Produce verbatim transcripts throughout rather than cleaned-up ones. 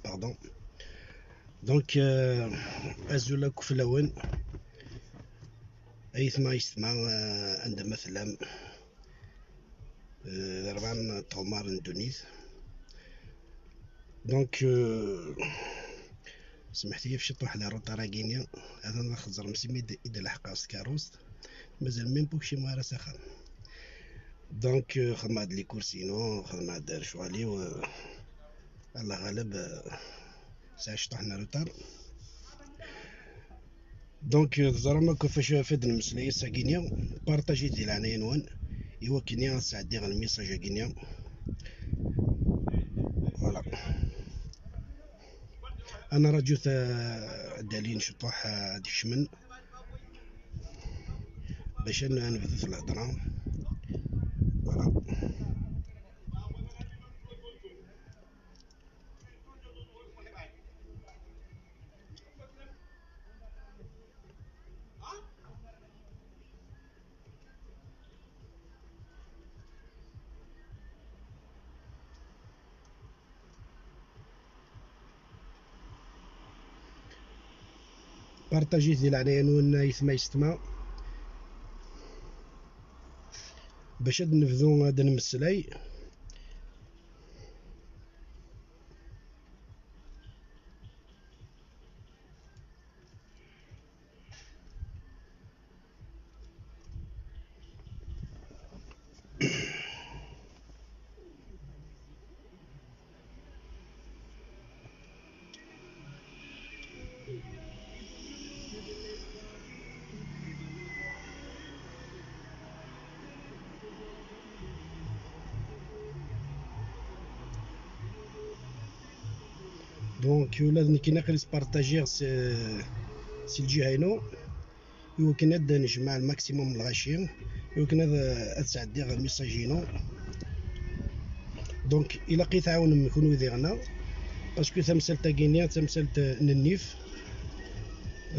Pardon. Donc, euh, azul akk fell-awen. Ayetma, yessetma, euh, anda ma tellam, euh, d rebɛa n tɣemmar n ddunit. Donc, euh, semḥet-iyi ɣef ciṭuḥ la retard-agi-ni. Atan ad xeẓrem s imi d-, i d-leḥqeɣ s tkeṛṛust. Mazal même pas kcimeɣ ara s axxam. Donc, euh, xedmeɣ-d les courses-inu, xedmeɣ-d lecɣal-iw, euh, Allah ɣaleb, euh, sɛiɣ ciṭuḥ n retard. Donc, euh, teẓram akk ɣef wacu ara d-nemmeslay ass-agi-ni, partagit di leɛnaya-nwen, i wakken ad sɛeddiɣ lmissaj-agi-ni. Voilà. Ad nraju ta-, ad d-alin ciṭuḥ, euh, ad d-kecmen. Bac ad n-, nebdut lhedra. Voilà. Partagit di leɛnaya-nwen, ayetma yessetma, bac ad nebdu ad nemmeslay. Donc, ula d nekkini aql-i spartagiɣ s, si lǧiha-inu, i wakken ad d-nejmeɛ lmaksimun n lɣaci, i wakken ad, ad sɛeddiɣ lmissaj-inu. Donc, ilaq i tɛawnem kunwi diɣen, parce que tamsalt-agi-nni d tamsalt n nnif.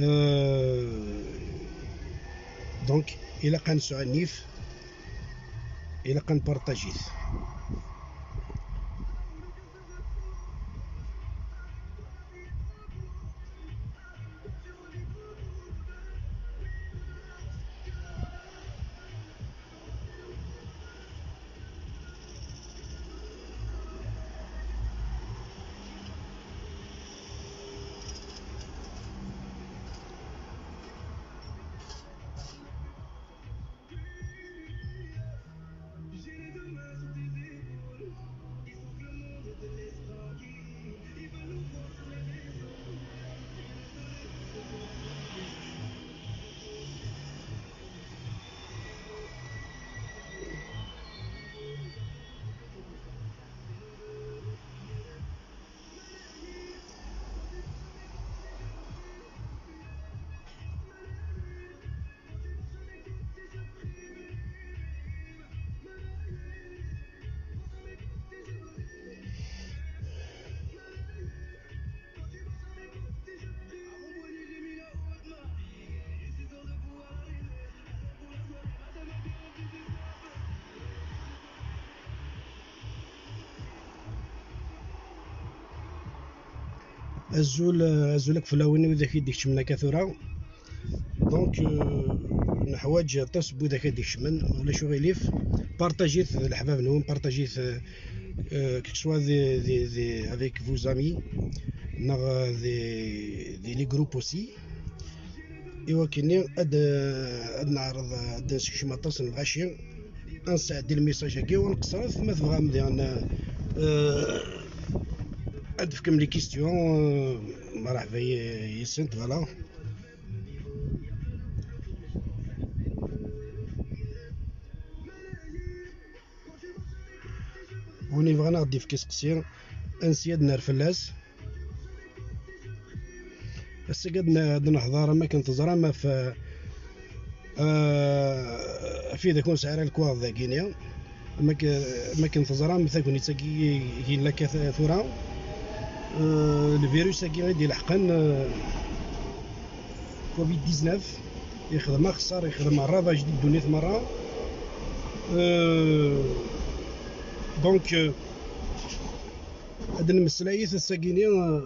Euh, donc, ilaq ad nesɛu nnif, ilaq ad npartajit. Azul, azul akk fell-awen widak i d-ikecmen akka tura. Donc, euh, neḥwaǧ aṭas n widak ad d-ikecmen, ulac uɣilif. Partagit d leḥbab-nwen, partagit, euh, euh, que ce soit des, des, des, avec vos amis, neɣ, euh, des, des, les groupes aussi. I wakken-nni ad, ad neɛreḍ ad d-nsekcem aṭas n lɣaci, ad nesɛeddi lmissaj-agi, ur nqeṣṣret. Ma tebɣam diɣen, euh, ad d-tefkem les questions, euh, mṛeḥba y-, yis-sent, voilà. Win yebɣan ad ɣ-d-yefk iseqsi, ansi ad nerr fell-as. Ass-agi ad n-, ad nehḍer am akken teẓram ɣef, eh, ɣef widak ur nesɛi ara lekwaɣeḍ dagini. Am akken teẓram, tagnit-agi i yella akka tura, eh, lvirus-agi i d-ileḥqen, eh, covid dix-neuf, yexdem axeṣṣar, yexdem ravage di ddunit merra. Eh, donc, eh, ad nemmeslayit ass-agi-ni, eh,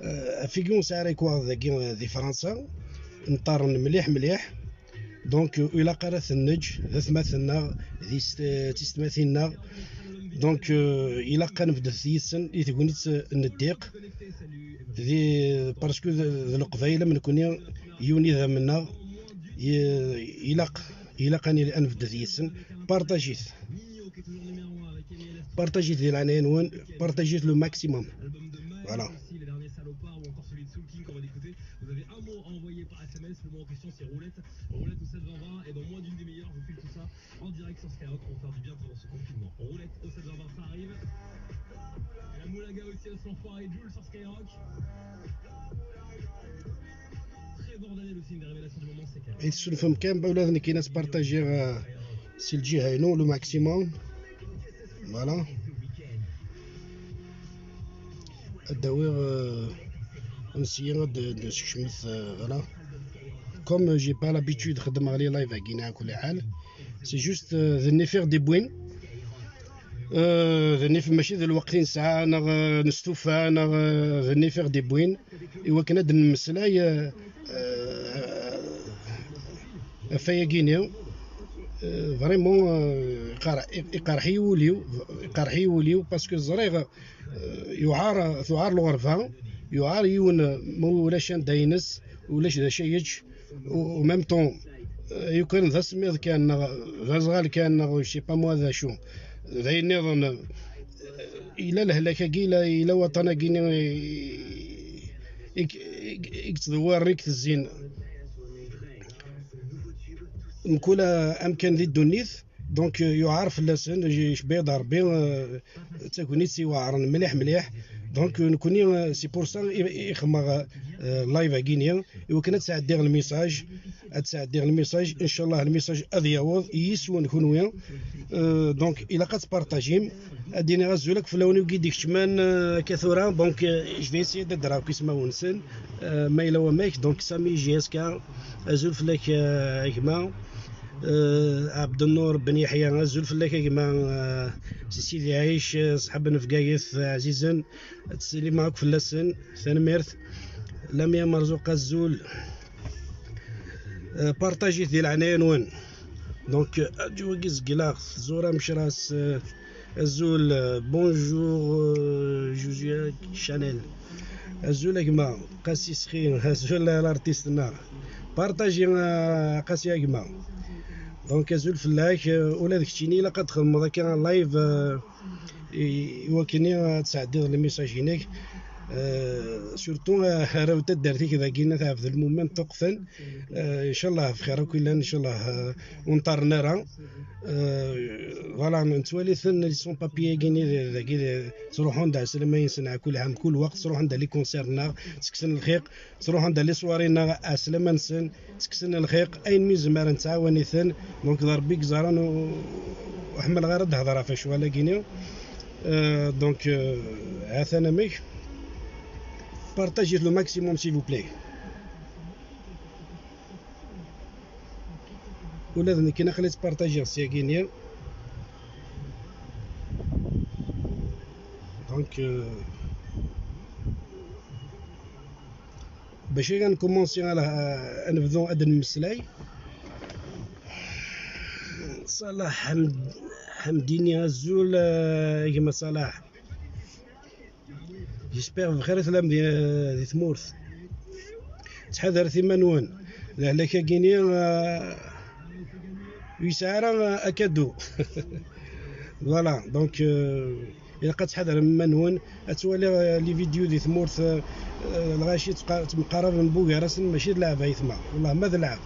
eh, ɣef wigi ur nesɛi ara lekwaɣeḍ dagi, eh, di Fransa, nṭerren mliḥ mliḥ. Donc, ur ilaq ara ad ten-neǧǧ d atmaten-nneɣ, d is-, d tisetmatin-nneɣ. Donc, euh, ilaq ad nebded yid-sen i tegnit n ddiq. Di, parce que d, d Leqbayel am nekni, yiwen idammen-nneɣ, i-, ilaq, ilaq ad nil-, ad nebded yid-sen. Partagit. Partagit di leɛnaya-nwen, partagit le maximum. Voilà. Vous avez un mot à envoyer par S M S. Le mot en question, c'est roulette. Roulette au sept vingt vingt. Et dans moins d'une demi-heure, je vous file tout ça en direct sur Skyrock pour faire du bien pendant ce confinement. Roulette au sept vingt vingt, ça arrive. Et la Moulaga aussi, à se l'enfoiré, Jules sur Skyrock. Très bordel aussi, une des révélations du moment, c'est qu'elle. Ad tessurfem kan, ula d nekk ad spartagiɣ, euh, si lǧiha-inu, le maximum. Voilà. Ad d-awiɣ, euh, ansi ad d-, ad d-nsekcmet, euh, voilà. Comme j'ai pas l'habitude xeddmeɣ les live-agi, neɣ kul ḥal. C'est juste, euh, d nnifiɣ di win. Euh, d nnif mačči d lweqt i nesɛa, neɣ, euh, nestufa, neɣ, euh, d nnifiɣ di win. I wakken ad d-nemmeslay, euh, euh, ɣef wayagi-ni. Euh, vraiment, euh, iqerḥ-, iqerḥ-iyi wul-iw, iqerḥ-iyi wul-iw, parce que ẓriɣ, euh, yuɛer, tuɛer lɣerba, yuɛer yiwen, ma ulac anda ines, ulac d acu yečč, u, u même temps, euh, yukan d asemmiḍ kan, neɣ d aẓɣal kan, neɣ je sais pas moi d acu. D ayen nniḍen, euh, yella lehlak-agi, yella, yella waṭṭan-agi-ni i, i, i, i yettdewwiren, i itezzin. Mkul amkan di ddunit, donc, euh, yuɛer fell-asen, j-, jebba-d Rebbi, euh, d tagnit iweɛren mliḥ, mliḥ. Donc, euh, nekni, euh, c'est pour ça i, i xedmeɣ, euh, live-agi-ni, i wakken ad sɛeddiɣ lmisaj, ad sɛeddiɣ lmisaj, inchallah lmisaj ad yaweḍ yis-wen kunwi. Euh, donc, ilaq ad tpartajim, ad d-iniɣ azul akk fell-awen i wigi d-ikeččmen, euh, akka tura. Donc, euh, je vais essayer ad d-rreɣ akk ismawen-nsen, euh, ma yella wamek. Donc, Sami J S K, azul fell-ak, euh, a gma. Euh, Abdennur Ben Yeḥya, azul fell-ak a gma, euh, si Sidi Ɛic, euh, ṣṣḥab n Bgayet, euh, ɛzizen, ad teslimeɣ akk fell-asen, tanemmirt. Lamia Merzuq, azul. Euh, partagit di leɛnaya-nwen. Donc, euh, aǧu-agi zegleɣ-t, Zura Mecras, euh, azul, euh, bonjour, euh, Josué Chanel. Azul a gma, Qasi Sxi, azul a l'artiste-nneɣ. Partager, euh, Qasi a gma. Donc, azul fell-ak, euh, ula d keččini ilaq ad txedmeḍ akka live, euh, i, i wakken ad tesɛeddiḍ lmisaj-inek. Euh, surtout, euh, arraw n taddart-ik dagi, n At Ɛebdelmumen, Tuqten. Euh, inchallah, bxir akk i llan, inchallah, euh, ur nṭerren ara. Euh, voilà, nettwali-ten, les sans-papiers-agi-ni, dagi, ttruḥun-d ɛeslama-nsen, kul ɛam, kul weqt, ttruḥun-d les concerts-nneɣ, ttekksen lxiq, ttruḥun-d les soirées-nneɣ, ɛeslama-nsen, ttekksen lxiq, ayen mi zemren ttɛawan-iten. Donc, d Rebbi i yeẓran, ur, ur ḥemmleɣ ara ad d-hedreɣ ɣef lecɣal-agi-ni. Euh, donc, euh, ha-t-an amek. Partagez le maximum, s'il vous plaît. Ula d nekk aql-i ttpartajiɣ syagi-ni. Donc, euh, bac ad nkumansi, ad nebdu ad nemmeslay. Salah Ḥamd-, Ḥamdini, azul, euh, gma Salah. J'espère bxir i tellam di, di tmurt. Ttḥadaret iman-nwen. Lehlak-agi-ni, euh, ur yesɛi ara, euh, akadu. Voilà, donc, euh, ilaq ad tḥadrem iman-nwen. Ad twaliɣ, euh, les vidéos di tmurt, euh, euh, lɣaci ttqa-, ttemqaraben bugar-asen, mačči d lɛeb ay tma. Wellah ma d lɛeb.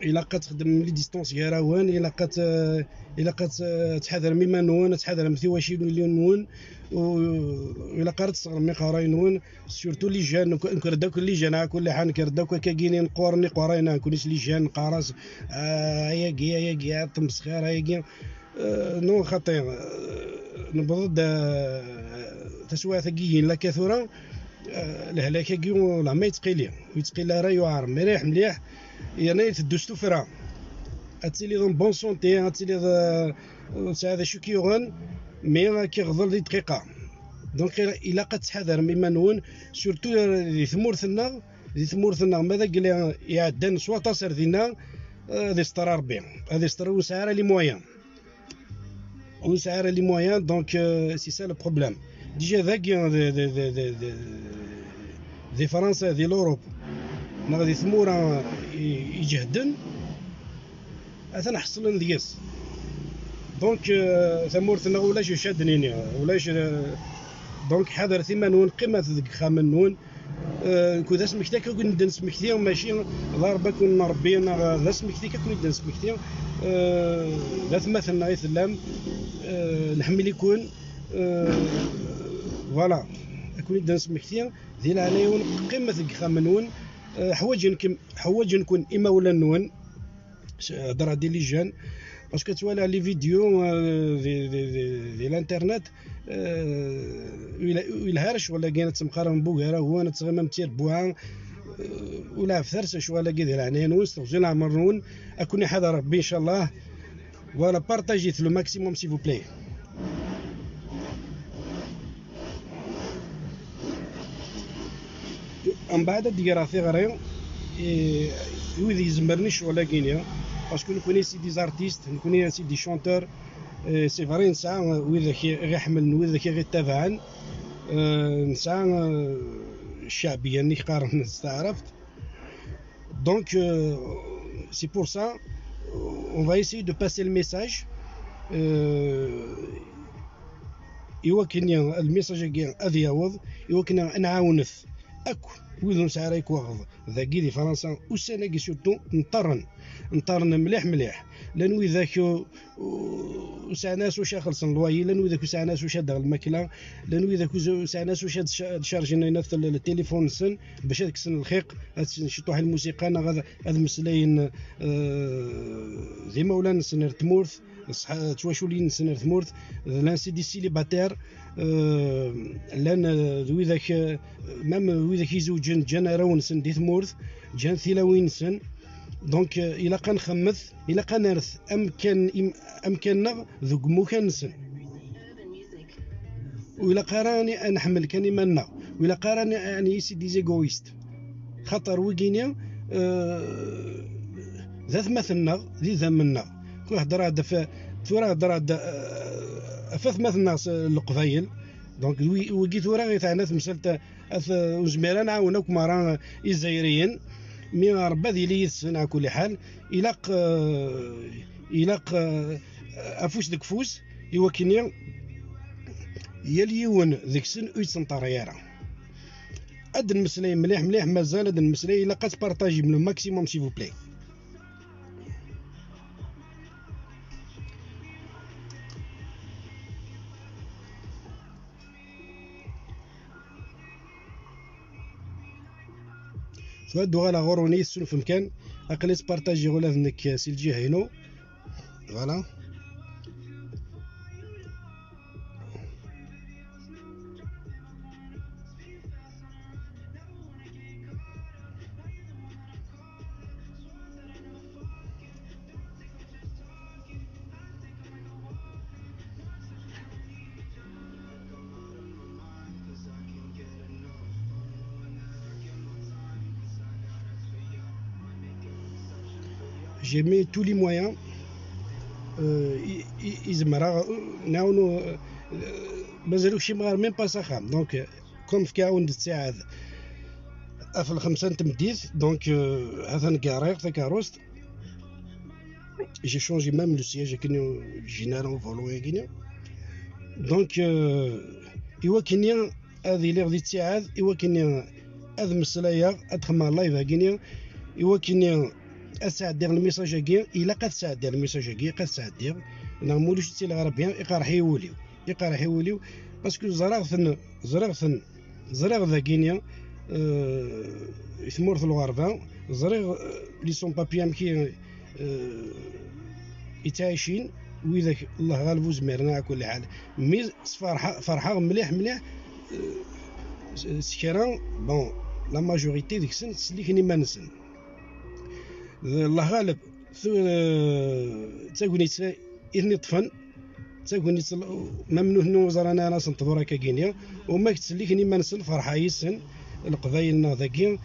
ilaq ad txedmem les distances gar-awen, ilaq ad t-, ilaq ad t-, ad tḥadrem iman-nwen, ad tḥadrem tiwaculin-nwen, u ilaq ara tesseɣrem iqerray-nwen, surtout les jeunes, nekk, nekk redd akk les jeunes, ɛla kulli ḥal, nekk redd akk akkagini neqqur, neqqur-ayen, nekkni s les jeunes, neqqar-as, ah, ayagi, ayagi, ah, tmesxir, ayagi. Euh, non, xaṭi, euh, newweḍ-d, euh, taswiɛt-agi yella akka tura, euh, lehlak-agi ur, la ma yettqili, ur yettqili ara, yuɛer mliḥ, mliḥ, yerna iteddu s tuffra. Ad tiliḍ en bonne santé, ad tiliḍ, euh, ur tesɛiḍ acu k-yuɣen, mais ad k-iɣḍel di dqiqa. Donc, il-, ilaq ad tḥadrem iman-nwen, surtout, euh, di tmurt-nneɣ, di tmurt-nneɣ, ma d agli iɛeddan s waṭas ar dinna, euh, ad iseṭṭer Rebbi, ad iseṭṭer ur nesɛi ara les moyens. Ur nesɛi ara les moyens, donc, euh, c'est ça le problème. Déjà, dagi, euh, de, de, de, de, de, di Fransa, di l'Europe, neɣ di tmura i, iǧehden, atan ḥeṣlen deg-s. Donc, euh, tamurt-nneɣ ulac acu ad d-nini, ulac, euh, donc, ḥadret iman-nwen, qqimet deg ixxamen-nwen, Euh, nekk d asmekti akka i ken-id-nesmekti, mačči d arebbi i ken-nṛebbi, neɣ d asmekti akka i ken-id-nesmekti. Euh, d atmaten-nneɣ i tellam, euh, nḥemmel-iken, euh, voilà, ad ken-id-nesmekti, di leɛnaya-nwen, qqimet deg ixxamen-nwen, euh, ḥwaǧen-kem, ḥwaǧen-ken imawlan-nwen. Hedreɣ-d i les jeunes, parce que ttwaliɣ les vidéos, euh, di, di, di, di l'internet, euh, ur yelha ara ccɣel-agi, ad temqarem bugar-awen, ad tɣimem d tirbuɛa, euh, ur lɛebet ara s ccɣel-agi di leɛnaya-nwen, s teɣzi n leɛmer-nwen, ad ken-iḥader Rebbi, inchallah. Voilà, partagez-t le maximum, s'il vous plaît. Mbeɛd ad d-greɣ tiɣri i, i wid izemren i ccɣel-agi-ni, parce que nekkni c'est des artistes, nekkni c'est des chanteurs, euh, c'est vrai, nesɛa widak i ɣ-iḥemmlen, widak i ɣ-ittabaɛen, euh, nesɛa, euh, cceɛbiya-nni qqaren s taɛrabt. Donc, euh, c'est pour ça, euh, on va essayer de passer le message, euh, i wakken le message-agi ad yaweḍ, i wakken ad nɛawnet akk wid ur nesɛi ara akk wayeḍ dagi di Fransa, ussan-agi surtout, nṭerren, nṭerren mliḥ mliḥ. Llan widak, euh, ur sɛan ara s wacu ad xellṣen loyer, llan widak ur sɛan ara s wacu ad d-aɣen lmakla, llan widak ur sɛan ara s wacu ad ca-, ad carjen ayen at-, le téléphone-nsen bac ad kksen lxiq, ad ssen ciṭuḥ i lmusiqa, neɣ ad, ad meslayen, euh, d imawlan-nsen ar tmurt, ṣṣeḥ-, ttwaculin-nsen ar tmurt, llan c'est des célibataires, euh, llan, euh, d widak, euh, même widak izewǧen, ǧǧan arraw-nsen di tmurt, ǧǧan tilawin-nsen. Donc, euh, ilaq ad nxemmet, ilaq ad nerret amkan im-, amkan-nneɣ deg imukan-nsen. Ur ilaq ara ad n-, ad nḥemmel kan iman-nneɣ. Ur ilaq ara ad n-, ad nili c'est des égoïstes. Xaṭer wigini, euh, d atmaten-nneɣ, d idammen-nneɣ. Tura heddreɣ-d ɣef, tura heddreɣ-d, euh, ɣef atmaten-nneɣ s Leqbayel. Donc, wi-, wigi tura i teɛna temsalt, at, ur nezmir ad nɛawen akk merra Izzayriyen. Mi Ṛebbi ad yili yid-sen, ɛla kulli ḥal, ilaq, euh, ilaq, euh, afus deg ufus, i wakken yal yiwen deg-sen ur yettenṭerri ara. Ad nmeslay mliḥ, mliḥ, mazal ad nmeslay, ilaq ad tpartajim le maximum, s'il vous plaît. Tura ad uɣaleɣ ɣur-wen i yi-tessunfem kan, aql-i ttpartajiɣ ula d nekk si lǧiha-inu. Voilà. J'ai mis tous les moyens, euh, i, i, i zemreɣ, euh, nɛawen, euh, mazal ur kcimeɣ ara même pas s axxam. Donc, euh, comme fkiɣ-awen-d ttiɛad ɣef lxemsa n tmeddit, donc, euh, ha-t-an gariɣ takeṛṛust. J'ai changé même le siège akken, euh, général au volant-agi. Donc, euh, i wakken ad iliɣ di ttiɛad, i wakken ad meslayeɣ, ad xedmeɣ live-agi, i wakken ad sɛeddiɣ lmisaj-agi, ilaq ad sɛeddiɣ lmisaj-agi, ilaq ad sɛeddiɣ, neɣ ma ulac ad tiliɣ Rebbi, iqerḥ-iyi wul-iw, iqerḥ-iyi wul-iw, parce que ẓriɣ-ten, ẓriɣ-ten, ẓriɣ dagini, euh, i tmurt n lɣerba, ẓriɣ, euh, les sans-papiers amek i, euh, i ttɛicin, widak Allah ɣaleb ur zmiren ɛla kulli ḥal. Mi sferḥa-, ferḥeɣ mliḥ, mliḥ, euh, s-, s kra, bon, la majorité deg-sen ttselliken iman-nsen. D Allah ɣaleb, tu-, d tagnit i ten-iṭṭfen, d tagnit l-, ma mnutni ur ẓran ara asen-tḍur akka gini, u ma yettselliken iman-nsen ferḥeɣ yis-sen, Leqbayel-nneɣ dagi,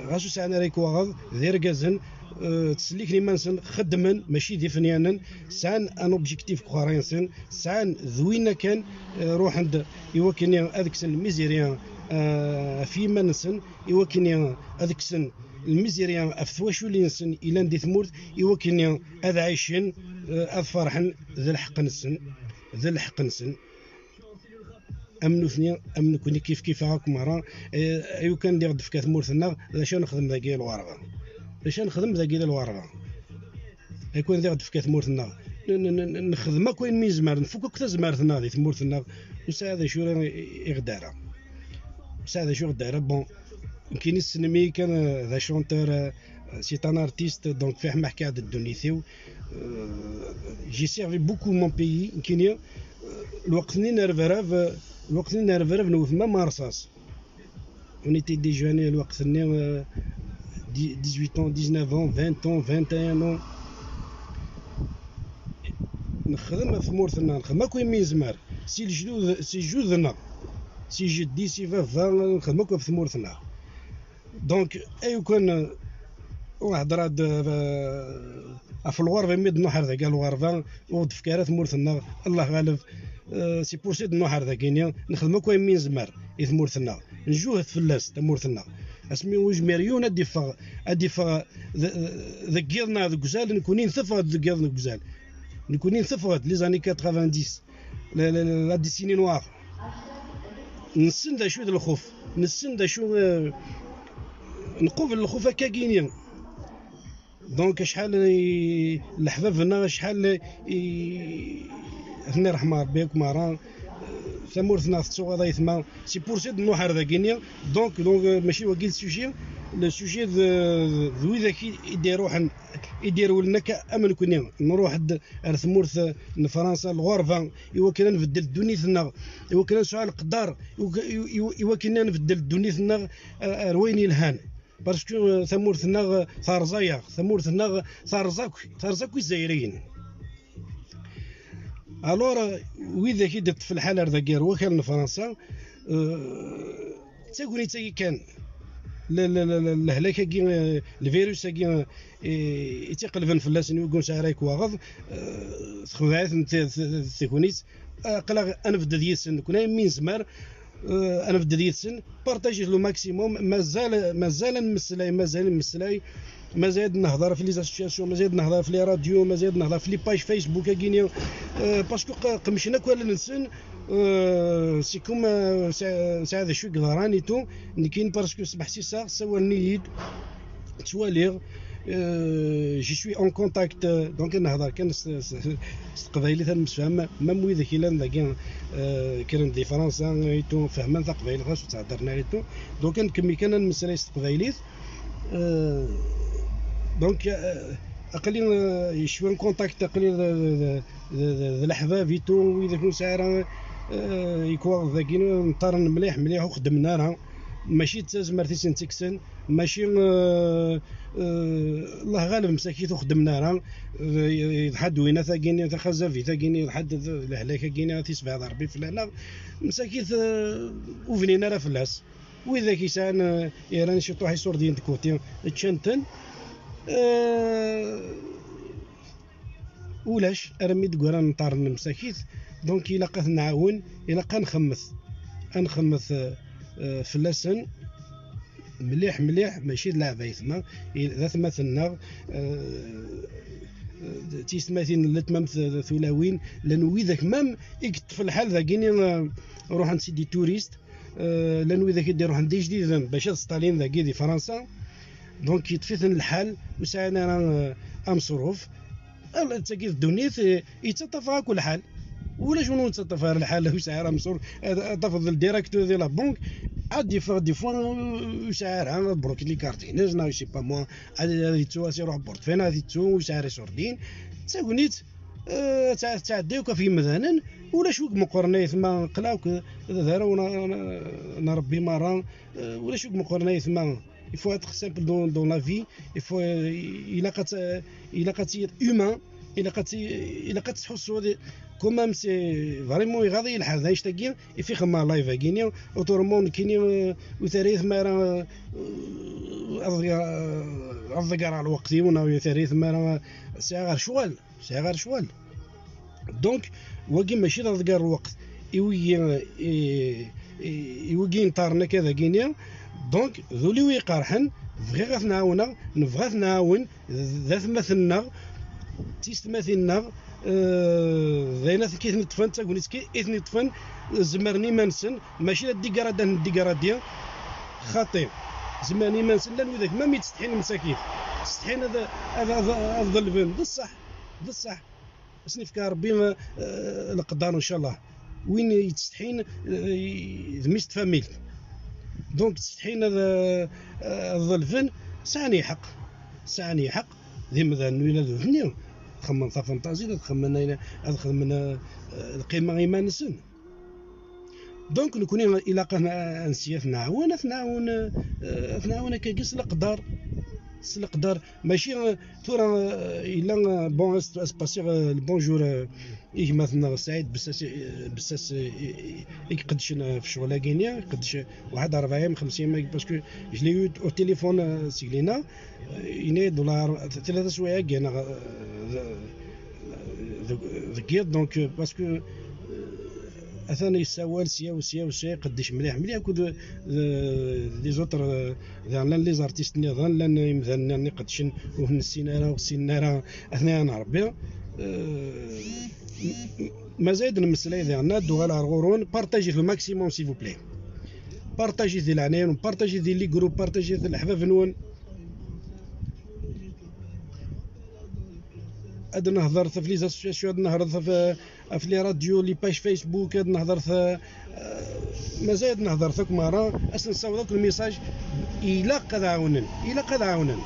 ɣas ur sɛan ara ikwaɣeḍ, d irgazen, eh, ttselliken iman-nsen, xeddmen, mačči d ifenyanen, sɛan un objectif deg uxxar-nsen, sɛan d winna kan, eh, ruḥen-d i wakken ad kksen lmiziri, eh, ɣef yiman-nsen, i wakken ad kksen lmiziri ɣef twaculin-nsen yellan di tmurt, i wakken ad ɛicen, eh, ad ferḥen d lḥeqq-nsen, d lḥeqq-nsen. Am nutni, am nekni, kif kif akk merra. Eh, ayu kan diɣ d-tefka tmurt-nneɣ, d acu ad nexdem dagi i lɣerba? D acu ad nexdem dagi di lɣerba? Ayu kan diɣ d-tefka tmurt-nneɣ, n-, n-, n-, nexdem akk ayen mi nezmer, nfuk akk tazmert-nneɣ di tmurt-nneɣ, ur sɛiɣ d acu i, i ɣ-d-ara. Ur sɛiɣ d acu i ɣ-d-ara. Bon, nekkini ssnem-iyi kan, eh, d achanteur, eh, c'est un artiste, donc fiḥ ma ḥkiɣ-d ddunit-iw. Euh, j'ai servi beaucoup mon pays, nekkini, euh, lweqt-nni n rrebrab, lweqt-nni n rrebrab newwet ma ma rṣas. On était des jeunes, lweqt-nni, euh, dix-, dix-huit ans, dix-neuf ans, vingt ans, vingt et un ans. Nexdem ɣef tmurt-nneɣ, nexdem akk ayen mi nezmer. Si lejdud, si lejdud-nneɣ, si jeddi, si baba, nexdem akk ɣef tmurt-nneɣ. Donc, ayu kan, euh, ur hedreɣ-d, euh, ɣef lɣerba, mi d-nruḥ ar dagi ar lɣerba, ur d-tefka ara tmurt-nneɣ, Allah ɣaleb, euh, c'est pour ça i d-nruḥ ar dagini, nexdem akk ayen mi nezmer i tmurt-nneɣ, njuhed fell-as tamurt-nneɣ. Asmi ur yezmir yiwen ad d-iffeɣ, ad d-iffeɣ d-, deg yiḍ neɣ deg uzal, nekkni nteffeɣ-d deg yiḍ deg uzal. Nekkni nteffeɣ-d les années quatre-vingt-dix, la, la, la, la décennie noire. Nessen d acu d lxuf, nessen d acu, euh, nqubel lxuf akka gini. Donc, acḥal i, leḥbab-nneɣ, acḥal i, ad ten-iṛḥem Ṛebbi akk merra, eh, tamurt-nneɣ tettuɣaḍ ayetma, c'est pour ça i d-nruḥ ar dagini. Donc, donc, eh, mačči wagi le sujet, le sujet d, d widak i, i d-iṛuḥen, i d-irewlen akka am nekkni, nruḥ-d ar tmurt n Fransa, lɣerba, i wakken ad nbeddel ddunit-nneɣ, i wakken ad nesɛu leqder, i wak-, i, i, i wakken ad nbeddel ddunit-nneɣ, eh, ar wayen yelhan. Parce que, euh, tamurt-nneɣ, euh, terẓa-yaɣ, tamurt-nneɣ terẓa akk, terẓa akk Izzayriyen. Alors, euh, widak i d-iṭṭef lḥal ar dagi ar wakal n Fransa, euh, d tagnit-agi kan, le-, le-, le-, le-, lehlak-agi, euh, lvirus-agi, euh, i, i tt-iqelben fell-asen, i ur nesɛi ara ikwaɣeḍ, euh, texdeɛ-iten t-, t-, tegnit, aql-aɣ ad nbedded yid-sen, nekkni ayen mi nezmer, euh, ad nbedded yid-sen, partager le maximum, mazal, mazal ad nemmeslay, mazal ad nemmeslay, mazal ad nehder ɣef les associations, mazal ad nehder ɣef les radios, mazal ad nehder ɣef les pages Facebook-agi-ni, euh, parce que q-, qemcen akk allen-nsen, euh, c'est comme, euh, sɛ-, sɛiɣ d acu i yeḍran et tout, nekkini parce que ṣṣbeḥ si ssaɣ ssawalen-iyi-d, ttwaliɣ, euh, je suis en contact, euh, donc nehder kan s, s, s teqbaylit ad nemsefham, même widak yellan dagi, euh, kkren di Fransa et tout, fehmen taqbaylit ɣas ur tt-heddren ara et tout. Donc ad nkemmel kan ad nemmeslay s teqbaylit. Euh, donc, euh, aql-i, euh, je suis en contact, aql-i d, d, d, d, d leḥbab et tout, widak ur nesɛi ara, euh, ikwaɣeḍ dagi, nṭaren mliḥ, mliḥ, ur xeddmen ara. Mačči d tazmert i sen-ttekksen, mačči, euh, euh, Allah ɣaleb, msakit ur xeddmen ara, euh, yeḍḥa-d winna tagini, taxazabit-agini, yeḍḥa-d lehlak-agini, ad t-isebɛed Ṛebbi fell-aneɣ, msakit, euh, ur bnin ara fell-as. Widak yesɛan, euh, iran ciṭuḥ iṣurdiyen de côté, ččan-ten, euh, ulac, armi d-ggran nṭaren msakit, donc ilaq ad ten-nɛawen, ilaq ad nxemmet, ad nxemmet, euh, euh, fell-asen mliḥ, mliḥ, mačči d leɛbayet, ma i, d atmaten-nneɣ, euh, d tiyessetmatin n letmam t-, tulawin, llan widak même i yeṭṭef lḥal dagini, euh, ruḥen si des touristes, euh, llan widak i d-iruḥen d ijdiden bac ad sṭalin dagi di Fransa. Donc yeṭṭef-iten lḥal, ur sɛin ara, eh, ameṣruf. Ala, d tagi d ddunit, eh, yettaṭṭaf akk lḥal. Ulac win ur yettaṭṭaf ara lḥal, ur sɛi ara ameṣruf. Ad, ad tafeḍ direct di la banque, ad yeffeɣ des fois, eh, ur sɛi ara, ad bloquer les cartes-ines, neɣ je sais pas moi, ad, ad yettu, ad iruḥ portefeuille, ad yettu, ur sɛi ara iṣurdiyen. D tagnit, eh, ad tɛeddi akk ɣef yemdanen. Ulac wi imeqqren ay atma, qla akk d, d arraw n, n, n Rebbi merra. Eh, ulac wi imeqqren ay atma. Il faut être simple dans, dans la vie. Il faut, euh, ilaq ad, ilaq ad tiyiḍ humain. Ilaq ad ti-, ilaq ad tettḥussuḍ. Quand même, c'est vraiment iɣaḍ-iyi lḥal d annect-agi. I fi xemmeɣ live-agi-ni. Autrement, nekkini, euh, ur terri tmara, euh, ad ḍegreɣ, ad ḍegreɣ lweqt-iw, neɣ ur terri tmara, sɛiɣ ar ccɣel. Sɛiɣ ar ccɣel. Donc, wagi mačči d aḍegger n lweqt i wigi, i, i, i wigi inṭaren akka dagini. Donc, d ul-iw iqerḥen, bɣiɣ ad ten-ɛawneɣ, nebɣa ad ten-ɛawen, d atmaten-nneɣ, d tiyessetmatin-nneɣ, eh, d ayen i ten-iṭṭfen, d tagnit i ten-iṭṭfen, zemren iman-nsen, mačči d addigradi ad ten-ddigradi, xaṭi. Zemren iman-nsen, llan widak, même yettsetḥin msakit, ttsetḥin ad, ad, ad, ad ḍelben, d ṣṣeḥ, d ṣṣeḥ. Ad sen-ifk Rebbi, eh, leqder, ncallah. Win yettsetḥin, eh, d mmi-s n tfamilt. Donc, ttsetḥin ad, eh, ad ḍelben, sɛan lḥeqq. Sɛan lḥeqq. D imdanen win ad nutni. Xemmen tafantazi, ad xemmen ayen, ad xedmen, eh, lqima i iman-nsen. Donc, nekkni ilaq ad n-, ad nsi ad t-nɛawen, ad t-nɛawen, eh, ad t-nɛawen akkagi s leqder, s leqder. Mačči, eh, tura, eh, yella, eh, bon, as, as passé, eh, le bonjour, eh, i gma-tneɣ Saɛid Bessas, eh, Bessas, eh, i, i, i iqeddcen, eh, f ccɣel-agi-ni, iqeddec, eh, واحد أربعين خمسين, parce que je l'ai eu au téléphone, eh, seg lina, eh, yenna-yi-d, والله, tlata swayeɛ-agi, neɣ, eh, deg, deg yiḍ, donc, euh, parce que, euh, atan yessawal sya u sya u sya, iqeddec mliḥ, mliḥ akked, euh, les autres, euh, daɣen llan les artistes nniḍen, llan imdanen nniḍen iqeddcen ur nessin ara, ur ssinen ara, atnaya n Rebbi. Euh, m-, m-, mazal ad nemmeslay daɣen, ad d-uɣaleɣ ar ɣur-wen, partagez le maximum, s'il vous plaît. Partagez di leɛnaya-nwen, partagez di les groupes, partagez leḥbab-nwen. Ad nehḍer ɣef les associations, ad nehḍer ɣef, ɣef les radios, les pages Facebook, ad nehḍer ɣef, eh, mazal ad nehḍer ɣef akk merra, ad s-nessaweḍ akk lmissaj, ilaq ad ɛawnen, ilaq ad ɛawnen.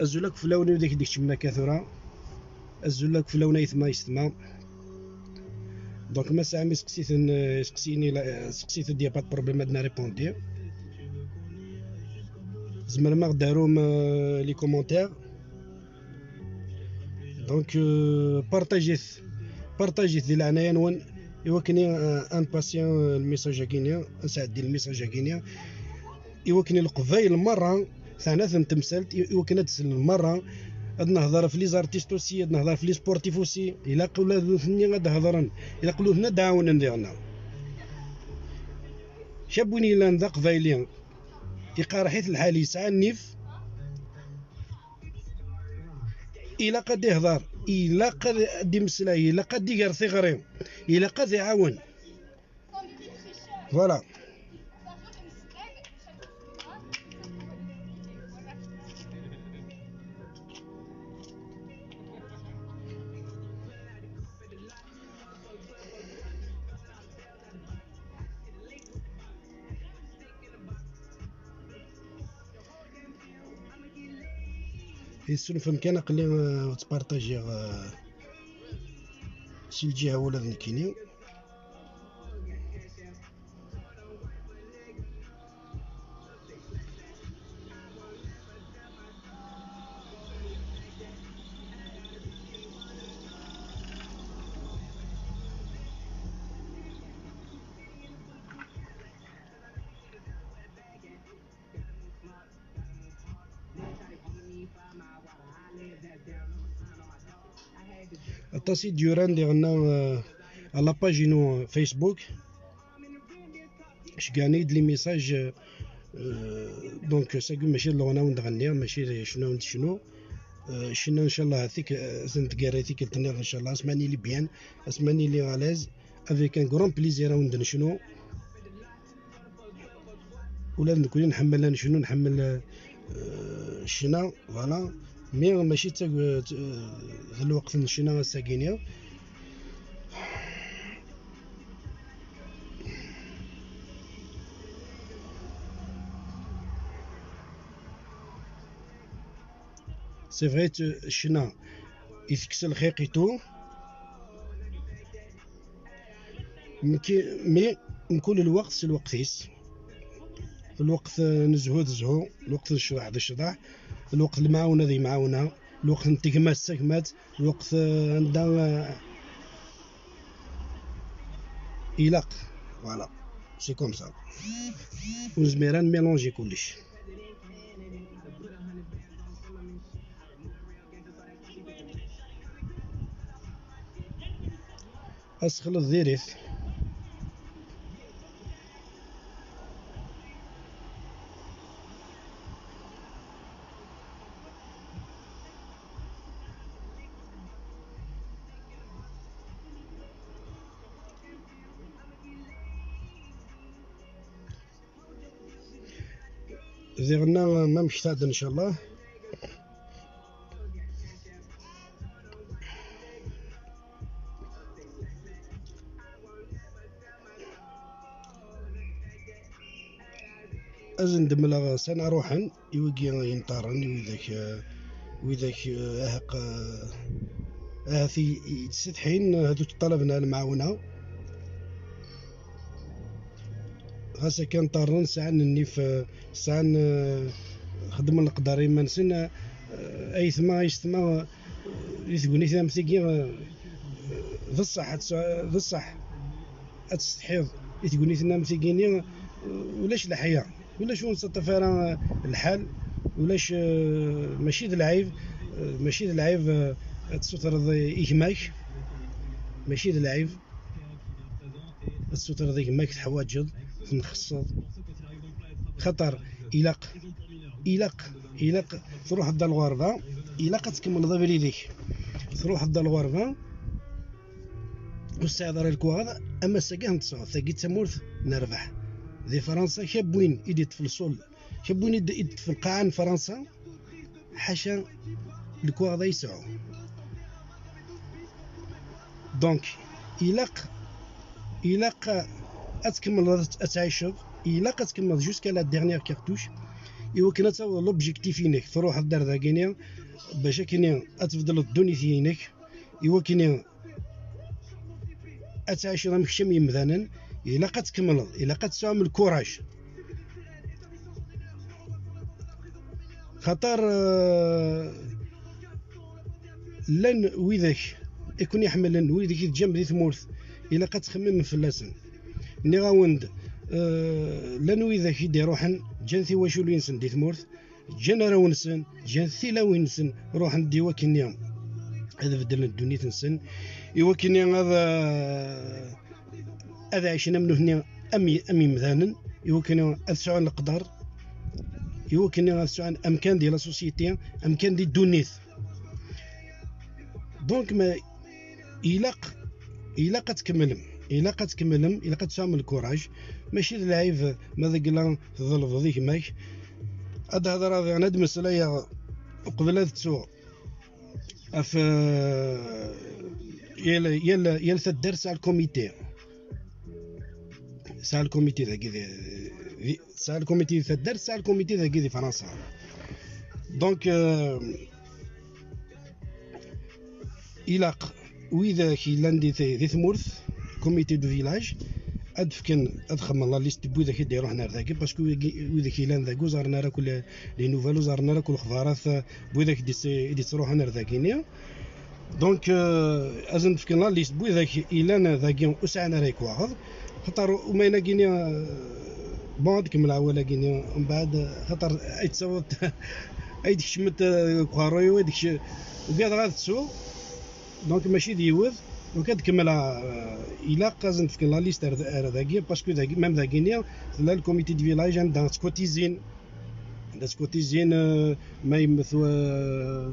Azul akk fell-awen wid i k-d-ikeččmen akka tura. Azul akk fell-awen ayetma yessetma. Donc ma tesɛam iseqsiten, eh, iseqsiyen, ila-, eh, seqsit-d, y a pas de problème, ad n-répondi. Tzemrem ad ɣ-d-tarum, eh, les commentaires. Donc, euh, partagez-t, partagez-t di leɛnaya-nwen, i wakken, euh, ad npassi, euh, lmissaj-agi-ni, ad nesɛeddi lmissaj-agi-ni, i wakken i Leqbayel merra, teɛna-ten temsalt, i, i wakken ad d-slen merra, ad nehḍer ɣef les artistes aussi, ad nehḍer ɣef les sportifs aussi, ilaq ula d nutni ad d-hedren, ilaq ula d nutni ad d-ɛawnen diɣen. Kra n win yellan d aqbayli, iqerreḥ-it lḥal, yesɛa nnif, ilaq ad ihḍer, ilaq ad, ad imeslay, ilaq ad iger tiɣri, ilaq ad iɛawen. Voilà. Yessunfem kan aql-i, euh, ttpartajiɣ, euh, si lǧiha ula d nekkini. Aṭas i d-yuran diɣenna, euh, à la page inu Facebook. Cegɛen-iyi-d les messages, euh, donc sagi mačči d leɣna wen-d-ɣenniɣ, mačči d ccna wen-d-cnu. Euh, ccna, ncallah, tik-, euh, ad tent-tgerra tikkelt-nniḍen, ncallah, asma nili bien, asma nili à l'aise, avec un grand plaisir a wen-d-necnu. Ula d nekkni nḥemmel ad necnu, nḥemmel, euh, ccna, voilà. Mais mačči d tag-, euh, d lweqt n ccna ass-agi-ni. C'est vrai, t-, ccna itekkes lxiq et tout. Mki-, mais mkul lweqt s lweqt-is. Lweqt, euh, n zzhu d zzhu, lweqt n ccḍeḥ d ccḍeḥ, lweqt n lemɛawna d lemɛawna, lweqt n tegmat d tagmat, lweqt, euh, anda, euh, ilaq. Voilà, c'est comme ça. Ur nezmir ad nmélanger kullec. Asexleḍ diri-t. Diɣenna, ma mekta-d, ncallah. Ad sen-d-mleɣ s ana ruḥen i wigi yenṭerren, i widak, eh, widak, eh, aheq, eh, ahat i, i yettsetḥin, ahat ur ṭṭalaben ara lemɛawna. Ɣas akken ṭṭerren, sɛan nnif, eh, sɛan, eh, xeddmen leqder i iman-nsen, eh, ayetma, ayetma, eh, di tegnit am tigi, eh, d ṣṣeḥ, ad ts-, d ṣṣeḥ ad tessetḥiḍ i tegnit am tigi-nni, eh, ulac leḥya, ulac ur nettaṭṭaf ara, eh, lḥal, ulac, eh, mačči d lɛib, eh, mačči d lɛib, eh, ad tessutreḍ i gma-k, mačči d lɛib. Ad tessutreḍ i gma-k teḥwaǧeḍ, tenxesseḍ. Xaṭer ilaq, ilaq, ilaq truḥeḍ ar lɣerba, ilaq ad tkemmleḍ abrid-ik. Truḥeḍ ar lɣerba, ur tesɛiḍ ara lekwaɣeḍ, ama ass-agi ad ten-tesɛuḍ. Tagi d tamurt n rrbeḥ. Di Fransa, kra n win i d-iṭṭef lṣul, kra n win i d-, i d-iṭṭef lqaɛa n Fransa, ḥaca lekwaɣeḍ ay yesɛu. Donc, ilaq, ilaq ad tkemmleḍ ad, ad tɛiceḍ, ilaq ad tkemmleḍ jusqu'à la dernière cartouche, i wakken ad tawḍeḍ l'objectif-inek, truḥeḍ ar dagini, bac akkenni ad tbeddleḍ ddunit-inek, i wakken ad tɛiceḍ am kečč am yemdanen, ilaq ad tkemmleḍ, ilaq ad tesɛum lkuraj. Xaṭer, eh, llan widak i ken-iḥemmlen, widak i teǧǧam di tmurt, ilaq ad txemmimem fell-asen. Nniɣ-awen-d, eh, llan widak i d-iruḥen, ǧǧan tiwaculin-nsen di tmurt, ǧǧan arraw-nsen, ǧǧan tilawin-nsen, ruḥen-d i wakken-nni ad beddlen ddunit-nsen, i wakken-nni ad, eh, ad ɛicen am nutni, am y-, am yemdanen, i wakken ad sɛun leqder, i wakken ad sɛun amkan di la société, amkan di ddunit. Donc, ma ilaq, ilaq ad tkemmlem, ilaq ad tkemmlem, ilaq ad tesɛum lkuraj, mačči d lɛib ma deg la tḍelbeḍ i gma-k. Ad d-hedreɣ diɣen, ad d-meslayeɣ uqbel ad ttuɣ. Ɣef, eh, yal, yal, yal taddart tesɛa lkumiti. Tesɛa lkumiti dagi di, di, tesɛa lkumiti di taddart, tesɛa lkumiti dagi di Fransa. Donc, eh, ilaq widak yellan di, di tmurt, comité de village, ad fken, ad xemmen la liste n widak i d-iruḥen ar dagi, parce que wigi, widak yellan dagi ur ẓerren ara akk les, les nouvelles, ur ẓerren ara akk lexbarat, eh, n widak i d-ittruḥen ar dagi-nni. Donc, euh, ad sen-d-fken la liste n widak yellan dagi ur sɛan ara lekwaɣeḍ. Xaṭer umayen-agi-nni, euh, bon, ad kemmleɣ awal-agi-nni, mbeɛd, xaṭer ay d-taweḍ, ay d-kecmet, euh, deg uqerruy-iw, ay d-kec-, ugadeɣ ad ttuɣ. Donc mačči d yiwet. Donc ad kemmleɣ, euh, ilaq ad sen-d-fken la liste ar, ar dagi, parce que dagi, même dagini tella le comité de village anda ttkotizin, anda ttkotizin, euh, ma yemmet wa-, euh,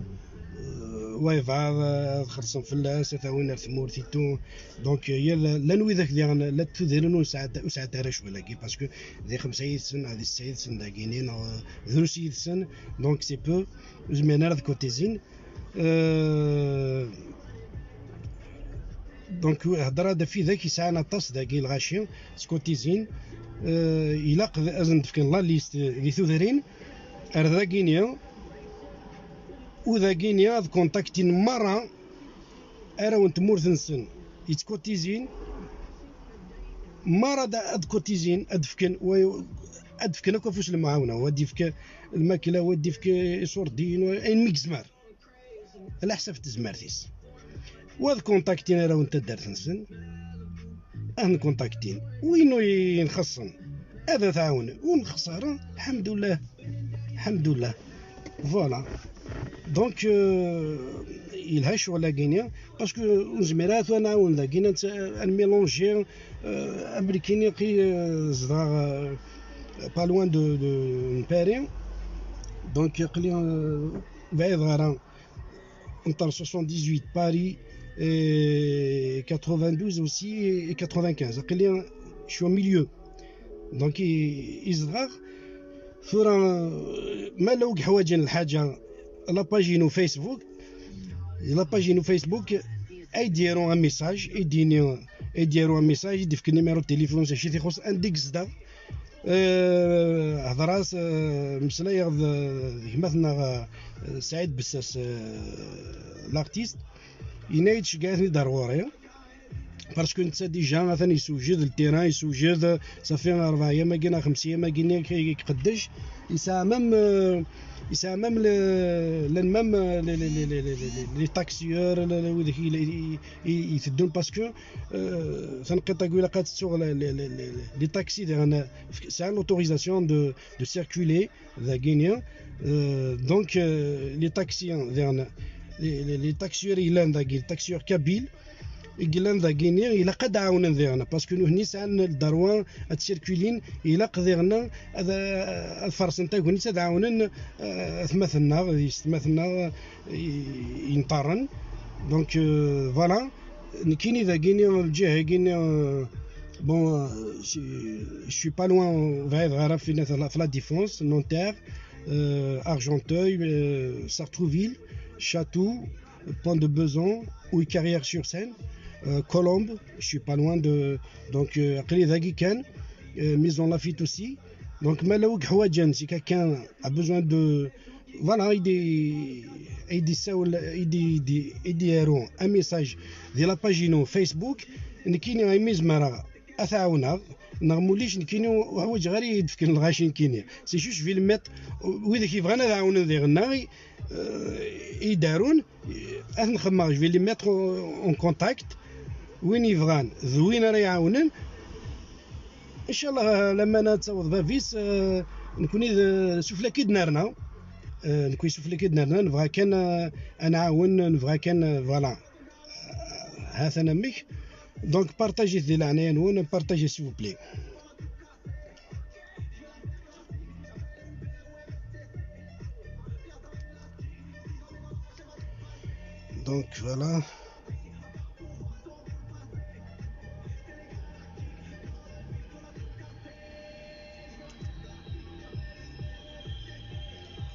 waybaḍ, euh, ad xellṣen fell-as, ad t-awin ar tmurt et tout. Donc, euh, yal, llan widak diɣen, la tudrin ur sɛant, ur sɛant ara ccɣel-agi, parce que di xemsa yid-sen, di setta yid-sen dagini, neɣ, euh, drus yid-sen, donc c'est peu, ur zmiren ara ad kotizin. Euh, donc, hedra-d ɣef widak yesɛan aṭas dagi lɣaci, ttkotizin. Euh, ilaq ad sen-d-fken la liste di tudrin, ar dagini, u dagini ad kontaktin merra arraw n tmurt-nsen yettkotizin, merra ad, ad kotizin, ad fken, wa-, ad fken akk afus n lemɛawna, wa ad yefk lmakla, wa ad yefk iṣurdiyen, wa-, ayen mi yezmer, ala ḥsab n tezmert-is. Wa ad kontaktin arraw n taddart-nsen, ad nkontaktin. Win ur yenxeṣṣen, ad t-ɛawnen. Ur nxeṣṣ ara, lḥemdullah. Lḥemdullah. Voilà. Donc, euh, yelha ccɣel-agi-ni, parce que ur nezmir ara tura ad nɛawen dagi, ad, ad nmilanji, euh, abrikini qui, euh, zedɣeɣ, euh, pas loin de, de, n Paris. Donc, aql-i, euh, bɛid ɣer entre soixante-dix-huit Paris et quatre-vingt-douze aussi et quatre-vingt-quinze. Aql-i, je suis au milieu. Donc, i, i zedɣeɣ. Tura, ma la ur ḥwaǧen lḥaǧa, la page-inu Facebook, la page-inu Facebook, ay d-yaru un message, ay d-yini, ay d-yaru un message, ay d-yefk numéro de téléphone, s acu i t-ixuṣṣ, anda i yezdeɣ. Euh, hedreɣ-as, euh, meslayeɣ d, d gma-tneɣ, euh, Saɛid Bessas, euh, l'artiste. Yenna-yi-d: "Ceggeɛ-iten-id ar ɣur-i." Parce que netta déjà atan yessewjed le terrain, yessewjed, ça fait rebɛa ayyam-agi neɣ xemsa ayyam-agi-nni i iqeddec. Yesɛa même, euh, yesɛa même le, llan même, euh, les, les, les, les, les, les, les taxieurs, le, le, wid i, i, i, i teddun, parce que, euh, tanqiḍt-agi ilaq ad tettuɣ le, le, le, le, les taxis, diɣen sɛan l'autorisation de, de circuler dagini. Euh, donc, euh, les taxis, diɣen, les, les, les taxieurs yellan dagi, les taxieurs kabyles, i yellan dagini, ilaq ad ɛawnen diɣen, parce que nutni sɛan le droit ad circulin, ilaq diɣen ad, ad fersen tagnit, ad ɛawnen, euh, atmaten-nneɣ, yessetmaten-nneɣ, i, i nṭarren. Donc, euh, voilà, nekkini dagini, lǧiha-gini, euh, bon, euh, je, je suis pas loin, bɛid ɣer ɣef la, la Défense, Nanterre, euh, Argenteuil, euh, Sartrouville, Château, Pont de Besançon, ou Carrière-sur-Seine, euh, Colombes, je suis pas loin de, donc, euh, aql-i dagi kan, euh, Maisons Laffitte aussi. Donc, ma la ur ḥwaǧen, si quelqu'un a besoin de, voilà, i d-, i d-yessawel, i d-, i d-, i d-yaru un message di la page-inu Facebook, nekkini imi zemreɣ ad t-ɛawneɣ, neɣ ma ulac nekkini ur ḥwaǧeɣ ara i d-fken lɣaci nekkini. C'est juste, je vais le mettre, widak yebɣan ad ɛawnen diɣen-nneɣ, euh, i d-arun, ad ten-xemmeɣ, je vais les mettre en, en contact. Win yebɣan d win ara iɛawnen, ncallah, lamana ad taweḍ bab-is, euh, nekkni d, s uflak i d-nerna. Euh, nekkni s uflak i d-nerna, nebɣa kan, euh, ad nɛawen, nebɣa kan, euh, voilà. Ha-t-an amek. Donc, partagez di leɛnaya-nwen, partagez, s'il vous plaît. Donc, voilà.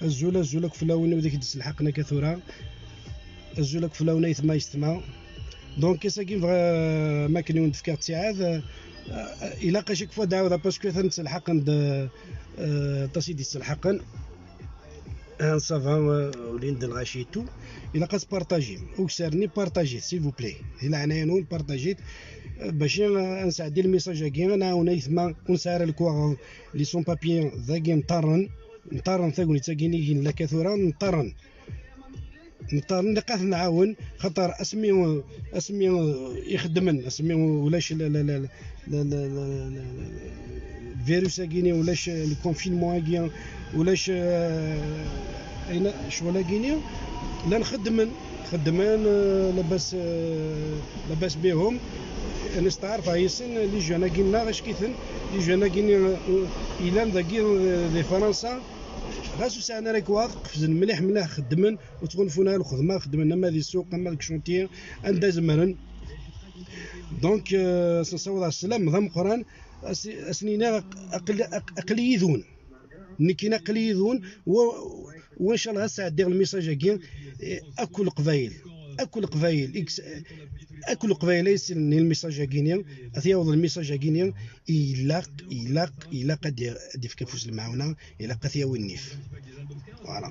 Azul, azul akk fell-awen, wid i k-d-selḥaqen akka tura. Azul akk fell-awen, aytma yessetma. Donc, ass-agi bɣa, ma akken i wen-d-fkiɣ ttiɛad, euh, ilaq à chaque fois ad ɛawdeɣ, parce que atan ttelḥaqen-d, euh, aṭas i d-yettelḥaqen. Ah, ça va, euh, ulin-d lɣaci et tout. Ilaq ad tpartajim. Ukessar-nni, partajit, s'il vous plaît. Di leɛnaya-nwen, partajit, euh, bac, euh, ad nesɛeddi le message-agi, ad nɛawen aytma ur nesɛi ara lekwaɣeḍ, les sans-papiers, dagi nṭarren, nṭarren tagnit-agi-nni i nella akka tura, nṭarren. Nṭarren, ilaq ad ten-nɛawen, xaṭer asmi, asmi, ixeddmen, asmi ulac le, le, le, le, le, le, le, le virus-agi-ni, ulac le confinement-agi, ulac, euh, ayen, ccɣel-agi-ni, llan xeddmen. Xeddmen, eh, labas, eh, labas bihum. Nesteɛref yes-sen, les jeunes-agi-nneɣ, ackiten, les jeunes-agi-nni, eh, yellan dagi, eh, di Fransa, ɣas ur sɛin ara lekwaɣeḍ, qefzen mliḥ, mliḥ, xeddmen, ur ttɣunfun ara lxedma, xeddmen ama di ssuq, ama deg chantier, anda zemren. Donc, eh, ad sen-ssawḍeɣ sslam d ameqqran, ad s-, ad sen-iniɣ aq-, aql-, aq-, aql-i yid-wen. Nekkini aql-i yid-wen, wa, wa ncallah ad sɛeddiɣ lmissage-agi, eh, akk Leqbayel, akk Leqbayel, i yes-, akk Leqbayel ay yessnen i lmissage-agi-ni, ad t-yaweḍ lmissage-agi-ni, ilaq, ilaq, ilaq ad d-, ad d-ifk afus lemɛawna, ilaq ad t-yawi nnif. Voilà.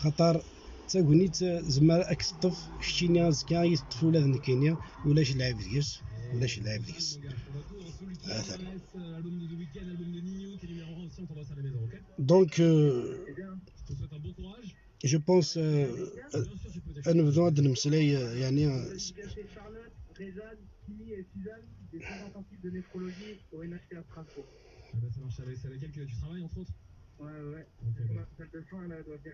Xaṭer d tagnit, eh, zemmer ad k-teṭṭef keččini, azekka ad yi-teṭṭef ula d nekkini, ulac lɛib deg-s, ulac lɛib deg-s. Atan. Donc, euh, je pense, euh, ad nebdu ad nemmeslay, euh, yani, euh, Ah bah, ça marche, avec, c'est avec elle que tu travailles, entre autres ? Ouais, ouais. Ok, bah.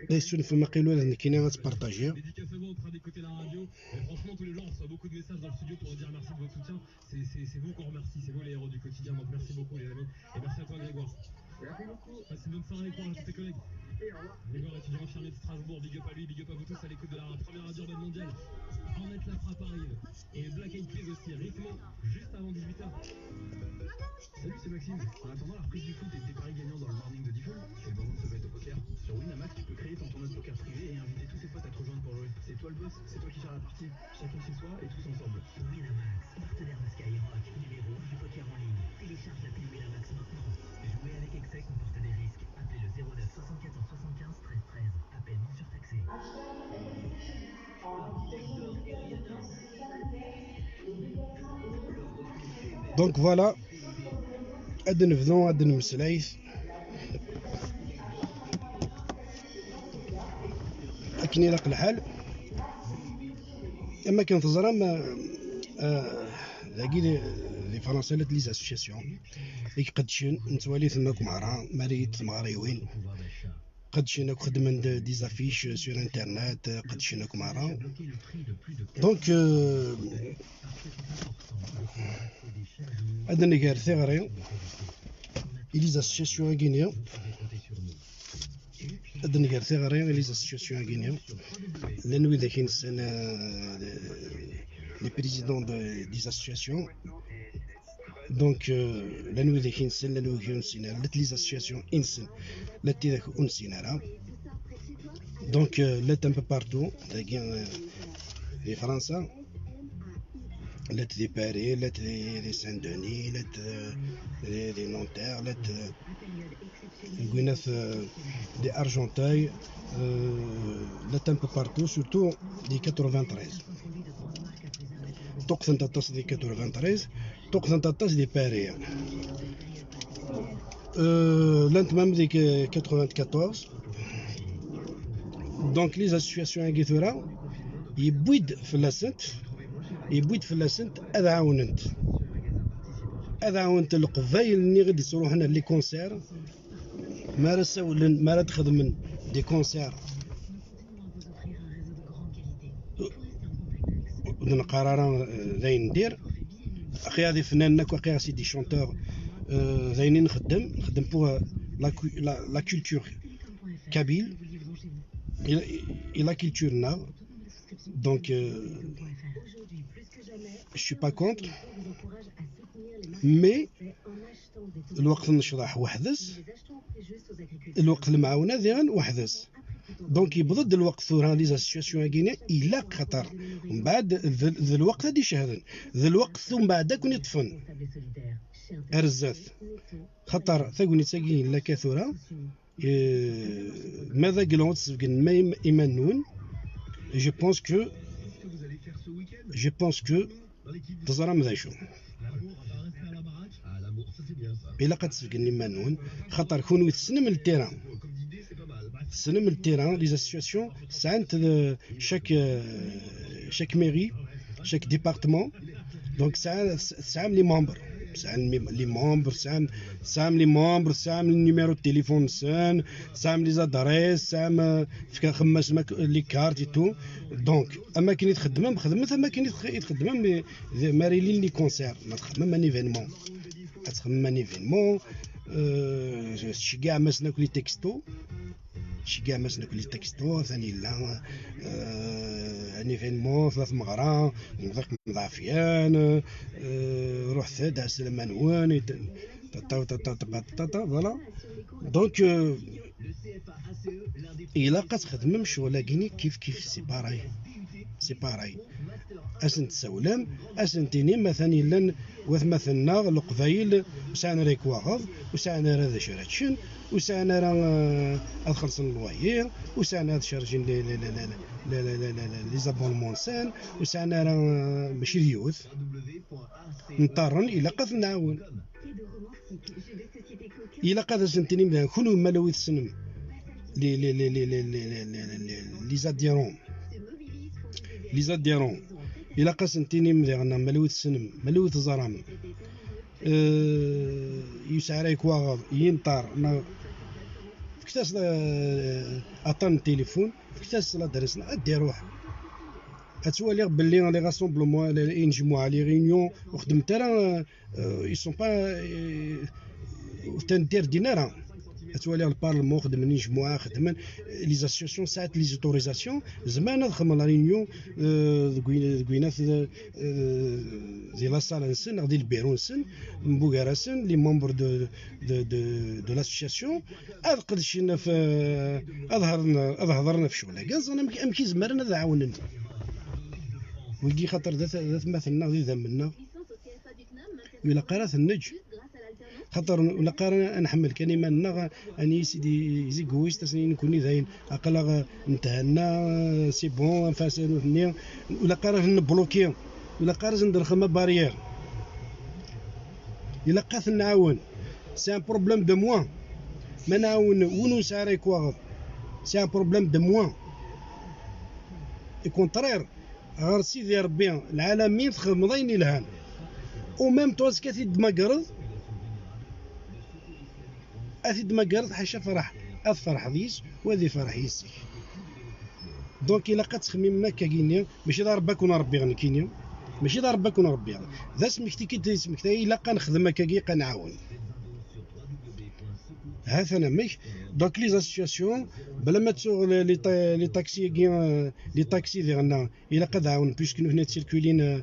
Ad yessunef Maqil ula d nekkini ad tt-partagiɣ. Dédicace à vous, on sera des côtés de la radio. Et franchement, tous les jours, on reçoit beaucoup de messages dans le studio pour nous dire merci de votre soutien. C'est, c'est, c'est vous qu'on remercie, c'est vous les héros du quotidien. Donc merci beaucoup, les amis. Et merci à toi, Grégoire. Merci beaucoup. Passe une bonne soirée, courage à tes collègues. Et au revoir. Grégoire, étudiant infirmier de Strasbourg, big up à lui, big up à vous tous à l'écoute de la première radio urbaine mondiale. Ornette La Frappe arrive. Et Black Eyed Peas aussi, Ritmo, juste avant dix-huit heures. Salut, c'est Maxime. En attendant la reprise du foot et tes paris gagnants dans le morning de Diffoul, c'est le moment de se mettre au poker. Sur Winamax, tu peux créer ton tournoi de poker privé et inviter tous tes potes à te rejoindre pour jouer. C'est toi le boss, c'est toi qui gère la partie. Chacun chez soi et tous ensemble. Winamax, partenaire de Skyrock, numéro un du poker en ligne. Télécharge l'appli Winamax maintenant. Jouer avec excès comporte des risques. Appelez le zéro neuf soixante-quatorze soixante-quinze treize treize. Appel non surtaxé. Donc voilà, ad nebdu ad nemmeslay akken ilaq lḥal. Am akken teẓram, euh, euh, dagi di, di Fransa llant les associations i iqeddcen, nettwali-ten akk meṛṛa, ma d tmeɣriwin, qeddcen akk, xeddmen-d des affiches sur internet, qeddcen akk meṛṛa. Donc, euh, ad nger tiɣri i les associations-agi-nni. Ad nger tiɣri i les associations-agi-nni. Llan widak i nessen, euh, les présidents de, des associations. Donc, euh, llan widak i nessen, llan widak ur nessin ara. Llant les associations i nessen, llant tidak ur nessin ara. Donc, euh, llant un peu partout, dagi, euh, di Fransa. Llant di Paris, llant di, di Saint-Denis, llant, euh, di, di Nanterre, llant, euh, deg winat, euh, di Argenteuil, euh, llant un peu partout, surtout di quatre-vingt-treize. Ṭṭuqtent aṭas di quatre-vingt-treize, ṭṭuqtent aṭas di Paris. Euh, llant même di quatre-vingt-quatorze. Donc, les associations-agi tura, yewwi-d fell-asent, yewwi-d fell-asent ad ɛawnent. Ad ɛawnent Leqbayel-nni i d-yettruḥen ar les concerts, mi ara ssawlen, mi ara d-xedmen des concerts. Ur d-neqqar ara, euh, d ayen n dir. Aql-aɣ d ifennanen akk, aql-aɣ c'est des chanteurs, euh, d ayen i nxeddem, nxeddem pour, euh, la cu-, la, la culture kabyle et, et la culture-nneɣ. Donc, euh, je suis pas contre, mais lweqt n lecḍaḥ weḥd-s, lweqt n lemɛawna diɣen weḥd-s. Donc, yewweḍ-d lweqt tura, les associations-agi-nni, ilaq, xaṭer mbeɛd d, d lweqt ad d-icehden, d lweqt umbeɛd ad ken-iṭṭfen ar zdat. Xaṭer tagnit-agi yella akka tura, euh, ma d aglu ad tsebgem ma im-, iman-nwen, je pense que, je pense que teẓram d acu. Ilaq ad tsebgem iman-nwen, xaṭer kunwi tessnem le terrain. Tessnem le terrain, les associations sɛant, euh, chaque, euh, chaque mairie, chaque département, donc tesɛa-, tesɛam les membres. Sɛan les membres, sɛan, sɛan les membres, sɛan le numéro de téléphone-nsen, sɛan les adresses, sɛan, euh, fkan xemmas les cartes et tout. Donc, am akken i txeddmem, xedmet am akken i tx-, i txeddmem, mais, mais, ma ara ilin les concerts, ma txemmem un événement. Ad txemmem un événement, euh, tceggeɛ massen akk les textos. Ceggeɛ massen akk les textos, atan yella, euh, un événement, tella tmeɣra, mḍiq mḍaɛfyan, euh, ruḥet-d, ɛeslama-nwen, et tata, tata, tata, tata, voilà. Donc, euh, ilaq ad txedmem ccɣel-agi-ni kif kif, c'est pareil. C'est pareil. Ad sen-tsawlem, ad sen-tinim, atan yellan watmaten-nneɣ, Leqbayel, ur sɛan ara lekwaɣeḍ, ur sɛan ara d acu ara ččen, ur sɛan ara, euh, ad xellṣen loyer, ur sɛan ara ad chargin les, les, les, les abonnements-nsen, ur sɛan ara, euh, mačči d yiwet. Nṭerren, ilaq ad ten-nɛawen. Ilaq ad asen-tinim daɣen, kunwi ma lawi tessnem les, les, les adhérents, les adhérents, ilaq ad asen-tinim daɣen, ma lawi tessnem, ma lawi teẓram, euh, yesɛa ara lekwaɣeḍ, yenṭer, neɣ fket-as, euh, aṭṭan n tilifun, fket-as l'adresse, ad d-iruḥ. Ad twaliɣ belli les rassemblements, les, inejmuɛ, les réunions, ur xeddment ara, euh, euh, ils sont pas, euh, ur tent-tterdin ara. Ad twaliɣ le parlement xedmen inejmuɛ, xedmen, euh, les associations sɛant les autorisations, zemren ad xedmen la réunion, euh, deg win-, deg winat, euh, di la salle-nsen neɣ di lbiru-nsen, mbugar-asen, les membres de, de, de, de l'association, ad qedcen ɣef, euh, ad hedren, ad hedren ɣef ccɣel-agi, ad ẓren amek, amek i zemren ad ɛawnen. Wigi xaṭer d at-, d atmaten-nneɣ, d idammen-nneɣ. Ur ilaq ara ad ten-neǧǧ. Xaṭer ur ilaq ara ad nḥemmel kan iman-nneɣ, ad nini c'est des égoïstes, ad s-nini nekkni dayen aql-aɣ nethenna, c'est bon, anef-as i nutni. Ur ilaq ara ad ten-nbloki, ur ilaq ara ad sen-d-nexdem barrière. Ilaq ad ten-nɛawen. C'est un problème de moi. Ma nɛawen win ur nesɛi ara lekwaɣeḍ, c'est un problème de moi. Au contraire, ɣer Sidi Ṛebbi lɛalamin txedmeḍ ayen ilhan. Au même temps, azekka ad t-id-tmagreḍ, ad t-id-tmagreḍ, ḥaca ferḥ, ad tferḥeḍ yis-s, u ad ifreḥ yis-k. Donc, ilaq ad txemmimem akkagi-nni, mačči d Ṛebbi ad ken-ṛebbiɣ nekkini, mačči d Ṛebbi ad ken-ṛebbiɣ. D asmekti i d-yesmektay, ilaq ad nexdem akkagi, ad nɛawen. Ha-t-an amek. Donc, les associations, bla ma ttuɣ les, les ta-, les taxis-agi, euh, les taxis diɣenna, ilaq ad ɛawnen, puisque nutni ad circulin, euh,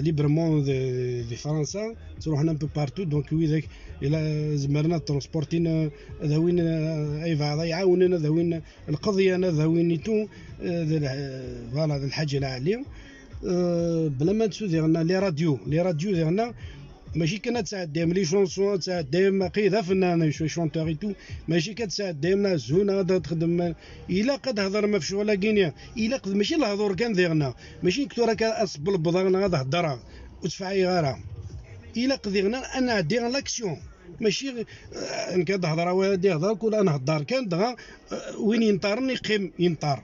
librement di, di Fransa, ttruḥen un peu partout, donc widak ila zemren ad transportin, euh, ad awin, euh, aybeɛḍ, ad ɛawnen, ad awin lqeḍyan, ad awin et tout, euh, d lḥ-, voilà, d lḥaǧa lɛali. Euh, bla ma nettu diɣenna les radios, les radios diɣenna, mačči kan ad tesɛeddim les chansons, ad tesɛeddim aqi d afennan, les chanteurs et tout, mačči kan ad tesɛeddim azul, ad txedmem, ilaq ad hedrem ɣef ccɣel-agi-nni, ilaq d, mačči lehdur kan diɣenna, mačči nekk tura kan ad sbelbeḍeɣ neɣ ad heddreɣ, ur ttfaɛiɣ ara. Ilaq diɣenna ad nɛeddi à l'action, mačči, eh, nekk ad hedreɣ, wa ad ihder, kul ad nhedder kan, dɣa, eh, win yenṭaren iqqim yenṭer.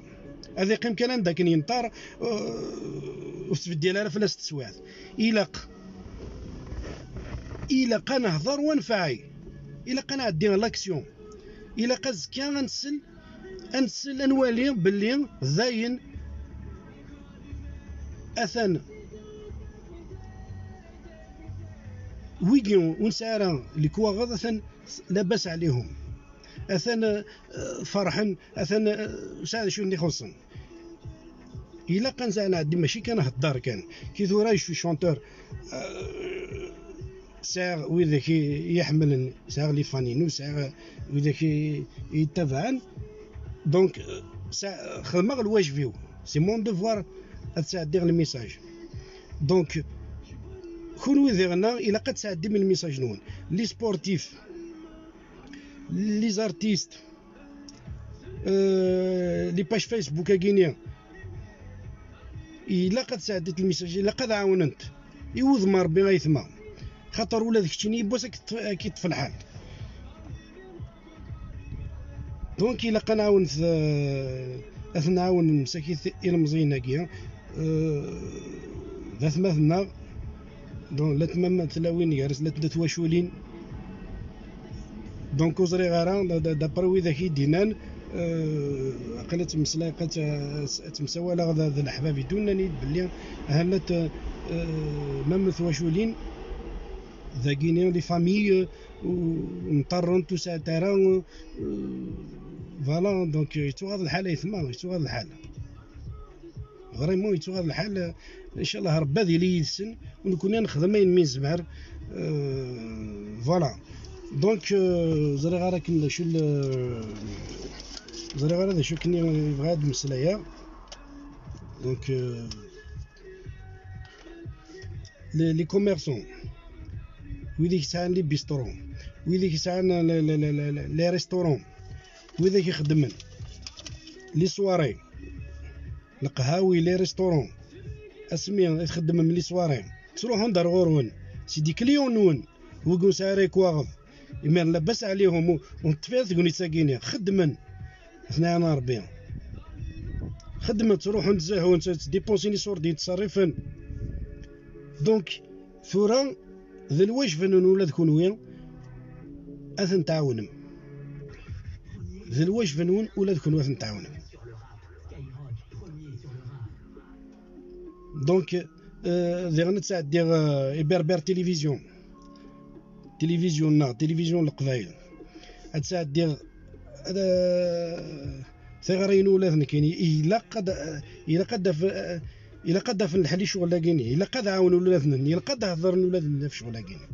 Ad iqqim kan anda akken yenṭer, eh, ur tettbeddil ara fell-as teswiɛt. Ilaq, ilaq ad nehder wa nfeɛi. Ilaq ad nɛeddi à l'action. Ilaq azekka ad nsel, ad nsel, ad nwali belli dayen atan wigi ur nesɛi ara lekwaɣeḍ, atan labas ɛlihum. Atan, eh, ferḥen, atan, eh, sɛan d acu i ten-ixuṣṣen. Ilaq ad nɛeddi, mačči kan hedder kan. Ki tura, je suis chanteur, eh, sɛiɣ widak i, i iḥemmlen, sɛiɣ les fans-inu, sɛiɣ widak i, i yi-ttabaɛen. Donc, eh, sa-, xedmeɣ lwajeb-iw. C'est mon devoir ad sɛeddiɣ le message. Donc, kunwi diɣenna, ilaq ad sɛeddim le message-nwen. Les sportifs, les artistes, euh, les pages Facebook-agi-ni, ilaq ad sɛeddint le message, ilaq ad ɛawnent. I wudem n Ṛebbi ayetma. Xaṭer ula d keččini yiwwas ad k-, ad k-iṭṭef lḥal. Donc, ilaq ad nɛawen, euh, ad ten-nɛawen msakit ilemẓiyen-agi, euh, d atmaten-nneɣ. Donc la tmam tlawin gar la twaculin. Donc ur ẓriɣ ara d- d- d'après widak i d-yennan, euh, aql-i ttmeslayeɣ, tt- ttmsawaleɣ d d leḥbab i d-nnan-iyi-d belli ahat, euh, même twaculin dagini les familles, euh, ur nṭerrent, ur sɛint ara, euh, voilà. Donc euh, yettuɣaḍ lḥal ay tma, yettuɣaḍ lḥal. Vraiment yettuɣaḍ lḥal. Incallah Rebbi ad yili yid-sen, u nekkni ad nexdem ayen mi nezmer. Euh, voilà. Donc euh, ẓriɣ ara akken d acu l- ẓriɣ ara d acu akken yebɣa ad meslayeɣ. Donc euh, les, les commerçants, wid i yesɛan les bistrots, wid i yesɛan les, les, les, les, les restaurants, wid i ixeddmen les soirées, leqhawi, les restaurants, asmi i txeddmem les soirées, ttruḥun-d ar ɣur-wen, c'est des clients-nwen, wigi ur nesɛi ara akk waɣed. Imiren labas ɛlihum, u- ur neṭṭef ara tegnit-agi-nni, xeddmen. Ad ten-iɛin Rebbi. Xeddmen, ttruḥun, ttzuhun, tt- ttdiponsini s urdi, ttṣerrifen. Donc tura d lwajeb-nwen ula d kunwi ad ten-tɛawnem. D lwajeb-nwen ula d kunwi ad ten-tɛawnem. Donc euh, diɣen ad sɛeddiɣ euh, i Berber Télévision, télévision-nneɣ, télévision n Leqbayel, ad sɛeddiɣ ad, euh, tiɣri-inu ula d nekkini. Ilaq ad, ilaq ad af-, ilaq ad afen lḥel i ccɣel-agi-nni. Ilaq ad ɛawnen ula d nen. Ilaq ad hedren ula d nen ɣef ccɣel-agi-nni.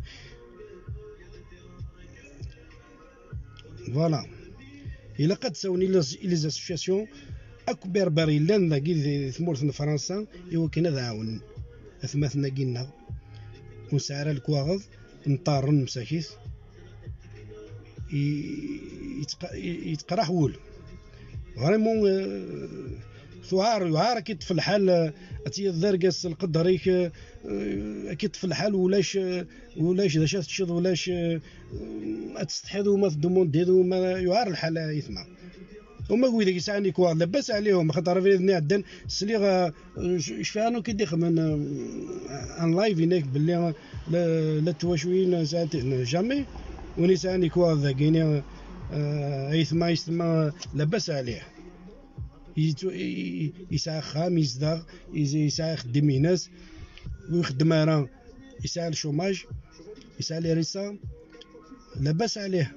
Voilà. Ilaq ad d-sawlen i les, i les associations akk berber yellan dagi di tmurt n Fransa, i wakken ad ɛawnen atmaten-agi-nneɣ ur nesɛi ara lekwaɣeḍ, nṭerren msakit, i- yettqa- i- yettqerraḥ wul. Vraiment euh, tuɛar, yuɛar ad k-iṭṭef lḥal, euh, ad tiliḍ d argaz s lqedder-ik, euh, ad k-iṭṭef lḥal ulac, euh, ulac d acu ad teččeḍ, ulac euh, ad tsetḥiḍ uma tdumundi d uma yuɛar lḥal ay tma. Uma widak yesɛan ikwaɣ, labas ɛlihum, xaṭer abrid-nni ɛeddan, sliɣ, euh, c- cfiɣ anwa k-id-ixemmen, euh, un live, inak belli, euh, la la twacuyin sɛant jamais. Win yesɛan ikwaɣ dagini, euh, ay tma, ay tma, labas ɛlih. Yettu- i- i- i- yesɛa axxam, yezdeɣ, yez- yesɛa axeddim-ines, ur ixeddem ara, yesɛa le chômage, yesɛa les risa, labas ɛlih.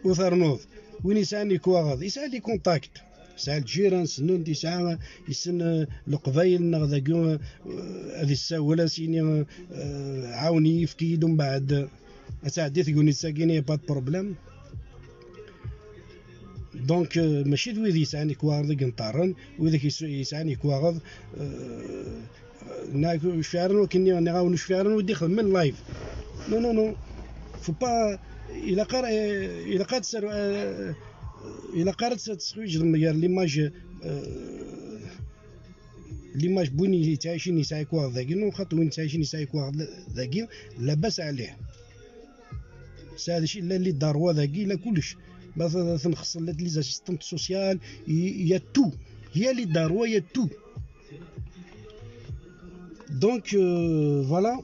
Ur ternuḍ, win yesɛan ikwaɣeḍ, yesɛa les contacts, yesɛa lǧiran, ssnen-t, yesɛa, yessen euh, leqbayel neɣ dagi, euh, ad yessawel, ad s-yini euh, ɛawen-iyi, efk-iyi-d umbeɛd. Ad tɛeddi tegnit-agi-nni, pas de problème. Donc euh, mačči d wid yesɛan ikwaɣeḍ i yenṭerren, wid yesɛan ikwaɣeḍ euh, nna ucfiɛren wakken nniɣ, nniɣ-awen ucfiɛren wi d-ixedmen live. Non, non, non. Faut pas, ilaq ara, ilaq ad tsaru- euh, ilaq ara ad tesxeǧdem gar l'image euh, l'image n win yettɛicin yesɛa ikwaɣ dagi, non, xaṭi win yettɛicin yesɛa ikwaɣ dagi, labas ɛlih. Sɛad llan les droits dagi, llan kullec. Ma t- t- nxeṣṣ les assistantes sociales, il y a tout. Il y a les droits, il y a tout. Donc euh, voilà.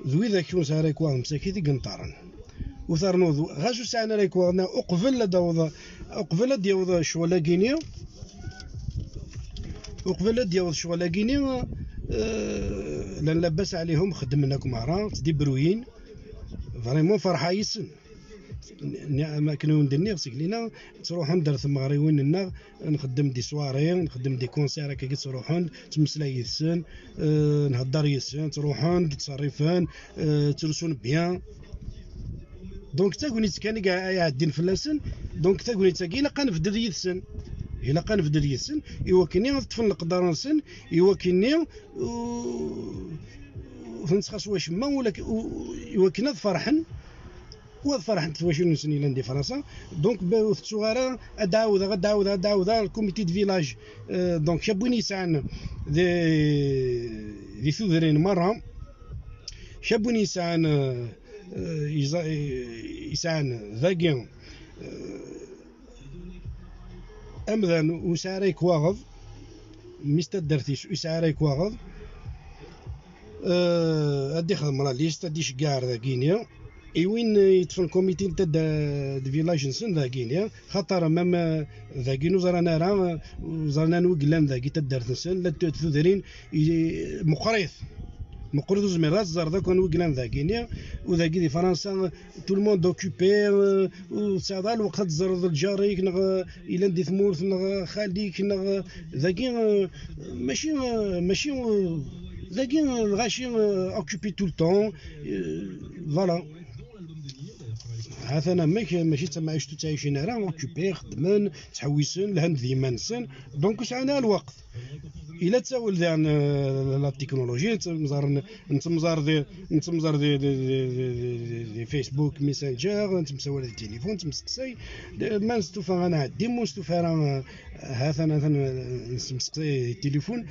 D widak ur nesɛi ara ikwaɣ msakit i yenṭerren. Ur ternuḍ, ɣas ur sɛin ara ikwaɣ, neɣ uqbel ad d-aweḍ, uqbel ad d-yaweḍ ccɣel-agi-nni, uqbel ad d-yaweḍ ccɣel-agi-nni, euh, llan labas ɛlihum, xeddmen akk merra, ttdibruyin. Vraiment ferḥeɣ yes-sen. N- n- am akken wen d-nniɣ seg lina, ttruḥun-d ar tmeɣriwin-nneɣ, nxeddem des soirées, nxeddem des concerts, akka ttruḥun, ttmeslay yid-sen, euh, nhedder yid-sen, ttruḥun, ttṣerrifen, euh, ttrusun bien. Donc d tagnit kan i iɛeddin fell-asen. Donc tagnit-agi ilaq ad nebded yid-sen. Ilaq ad nebded yid-sen i wakken ad ṭṭfen leqder-nsen, i wakken ur ten-ttxaṣṣa wacemma, ula k- u- i wakken ad ferḥen, u ad ferḥent twacin-nsen yellan di Fransa. Donc ur tettuɣ ara ad d-ɛawdeɣ, ad d-ɛawdeɣ, ad d-ɛawdeɣ le comité de village. Euh, donc kra n win yesɛan di, di tudrin merra, kra n win yesɛan euh, euh, yeẓa- yesɛan dagi euh, amdan ur yesɛi ara ikwaɣeḍ, mmi-s n taddart-is ur yesɛi ara ikwaɣeḍ, Euh, ad ixdem la liste, ad iceggeɛ ar dagini i win yeṭṭfen comité n tadda-, de village-nsen dagini, xaṭer même, euh, dagini ur ẓran ara, euh, ur ẓran anwa i yellan dagi taddart-nsen, la t-, tudrin i-, meqqrit. Meqqrit, ur zmireḍ ad teẓreḍ akk anwa i yellan dagini. U dagi di Fransa, tout le monde occupé, euh, ur tesɛiḍ ara lweqt ad teẓreḍ lǧar-ik, neɣ, euh, yellan di tmurt, neɣ, euh, xali-k, neɣ, euh, dagi, euh, mačči, euh, mačči, euh, dagi, euh, lɣaci, euh, occupé tout le temps, euh, voilà. Ha-t-an amek, mačči d tamɛict ur ttɛicin ara, occupé, xeddmen, ttḥewwisen, lhan d yiman-nsen, donc ur sɛin ara lweqt. Ila ttawel daɣen, euh, la technologie, nettemẓar, nettemẓar di, nettemẓar di, di, di Facebook Messenger, nettemsawal di téléphone, nettemseqsay. D-, ma nestufa ad nɛeddi, ma nestufa ara, euh, ha-t-an, ha-t-an, euh, nettemseqsay di téléphone.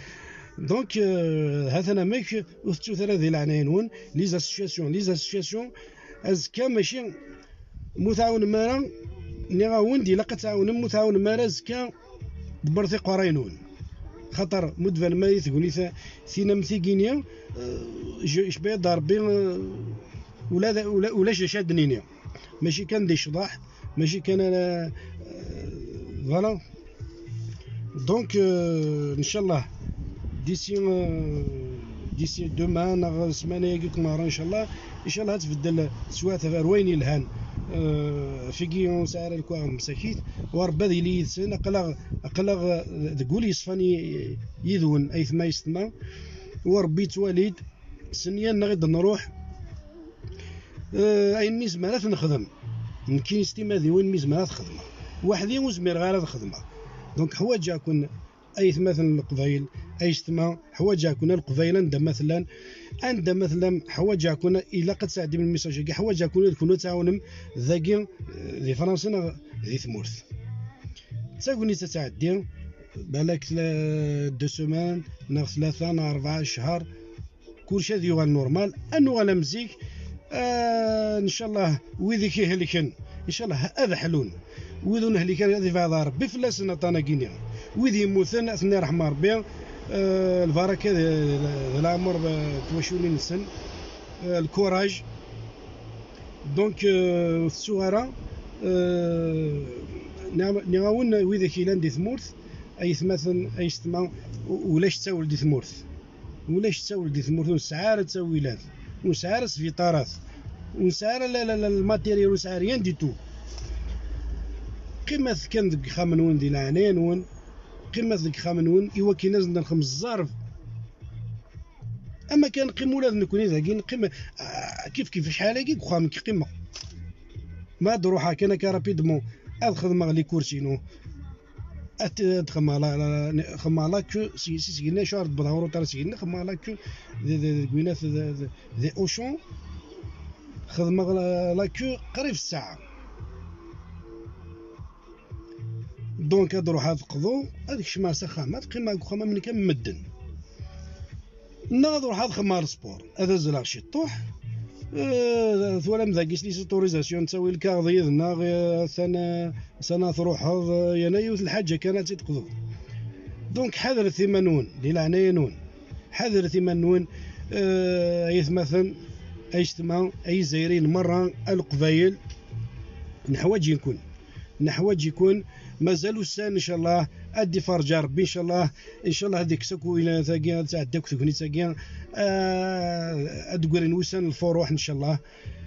Donc, euh, ha-t-an amek ur tettut ara di leɛnaya-nwen, les associations, les associations, azekka mačči, ma ur tɛawnem ara, nniɣ-awen-d, ilaq ad tɛawnem, ma ur tɛawnem ara azekka, ḍebbret iqerray-nwen. Xaṭer, ma ur d-tbanem ara i tegnit, tin am tigini, euh, je-, jebba-d Rebbi, euh, ula d, ula, ulac d acu ad d-nini. Mačči kan di ccḍeḥ, mačči kan ara, euh, voilà. Donc, euh, ncallah, d'ici, euh, d'ici demain, neɣ ssmana-agi kumaṛ, ncallah, ncallah ad tbeddel teswiɛt ɣer wayen yelhan. Euh, figi ur nesɛi ara lekwaɣ n msakit, u Rebbi ad yili yid-sen, aql-aɣ, aql-aɣ, euh, deg wul yeṣfan i-, yid-wen, aytma yessetma, u Rebbi yettwali-d, s nniya-nneɣ i d-nruḥ, euh, ayen mi nezmer ad t-nexdem. Nekkini s timadiwin mi zemreɣ ad xedmeɣ. Weḥd-i ur zmireɣ ara ad xedmeɣ. Donc, ḥwaǧeɣ-ken, aytmaten n Leqbayel, aytma, ḥwaǧeɣ-ken a Leqbayel anda ma tellan, anda ma tellam, ḥwaǧeɣ-ken, ilaq ad tɛeddim lmissaj-agi, ḥwaǧeɣ-ken ad ken-, ad tɛawnem dagi, eh, di Fransa neɣ di tmurt. D tagnit ad tɛeddi, balak tla-, deux semaines, neɣ tlata, neɣ rebɛa ccher, kulci ad yuɣal normal, ad nuɣal am zik. Ah, ncallah, wid i k-ihelken, ncallah, ad ḥlun. Wid ur nehlek ara, ad ibeɛɛed Rebbi fell-asen aṭṭan-agi-nni. Wid yemmuten, ad ten-irḥem Rebbi. Ah, lbaraka d, d leɛmer, ah, twaculin-nsen. Ah, lkuraj. Donc, ah, ur tettuɣ ara. Ah, nniɣ-, nniɣ-awen, wid ak ilan di tmurt, aytmaten, aytma, u-, ulac ttawil di tmurt. Ulac ttawil di tmurt, ur nesɛi ara ttawilat, ur nesɛi ara sbiṭarat, ur nesɛi ara la, la, la, lmatéryal, ur nesɛi rien du tout. Qqimet kan deg yexxamen-nwen di leɛnaya-nwen, qqimet deg yexxamen-nwen i wakken ad nexdem zzerb. Ama kan neqqim ula d nekkni dagi, neqqim, ah, kif kif acḥal-agi deg uxxam i qqimeɣ. Ma ad ruḥeɣ kan akka rapidement, ad xedmeɣ les courses-inu. Ad, ad xedmeɣ la, la, xedmeɣ la queue si, si seg-nni, acu ara d-wwḍeɣ ɣer uṭar seg-nni, xedmeɣ la queue di, di, deg winat di, di, di Auchan, xedmeɣ la, la queue qrib ssaɛa. Donc, ad ruḥeɣ ad qḍuɣ, ad kecmeɣ s axxam, ad qqimeɣ deg uxxam am nekk am medden. Neɣ ad ruḥeɣ ad xedmeɣ sport, ad azzleɣ ciṭṭuḥ. Eh, twalam dagi s les autorisations, nettawi lkaɣeḍ yid-neɣ, eh, atan, eh, sana truḥeḍ, eh, yerna yiwet lḥaǧa kan ad tt-id-qḍuḍ. Donc, ḥadret iman-nwen, di leɛnaya-nwen. Ḥadret iman-nwen, eh, ay atmaten, ay yessetma, ay Izzayriyen merra, a Leqbayel. Neḥwaǧ-iken. Neḥwaǧ-iken. Mazal ussan, ncallah, ad d-iferǧ Rebbi, ncallah. Ncallah ad ikkes akk winat-agi, ad tɛeddi akk tegnit-agi. Ah, ad d-ggrin wussan n lfuruḥ, ncallah.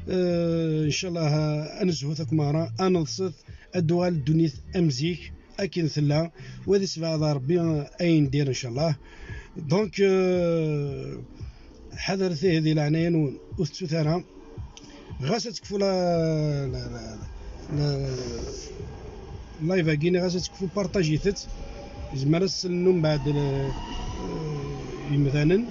Ah, ncallah, ah, ad nezhut akk merra, ad neḍset, ad d-tuɣal ddunit am zik, akken tella, u ad isbeɛd Rebbi ayen dir, ncallah. Donc, euh, ḥadret ihi di leɛnaya-nwen, ur tettut ara. Ɣas ad tekfu la, la, la, la, live-agi-nni, ɣas ad tekfu, partajit-tt. Izmer ad sellen umbeɛd, euh, yimdanen.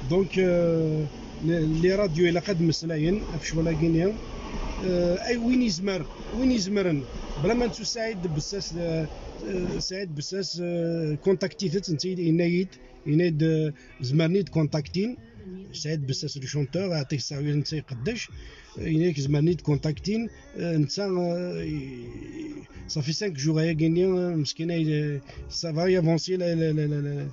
Donc, euh, les, les radios ilaq ad mmeslayen ɣef ccɣel-agi-nni. Euh, ay win yezmer, win izemren, bla ma nettu Saɛid Bessas, euh, euh, Saɛid Bessas, euh, contactit-t, netta yenna-yi-d, yenna-yi-d, euh, zemren-iyi-d contactin. Saɛid Bessas, le chanteur, aɛṭik ssawir, netta iqeddec, euh, yenna-yak zemren-iyi-d contactin, euh, netta, euh, i-, ça fait cinq jours ayagi-nni, euh, meskin, ay, euh, ça va avancer la, la, la, la, la,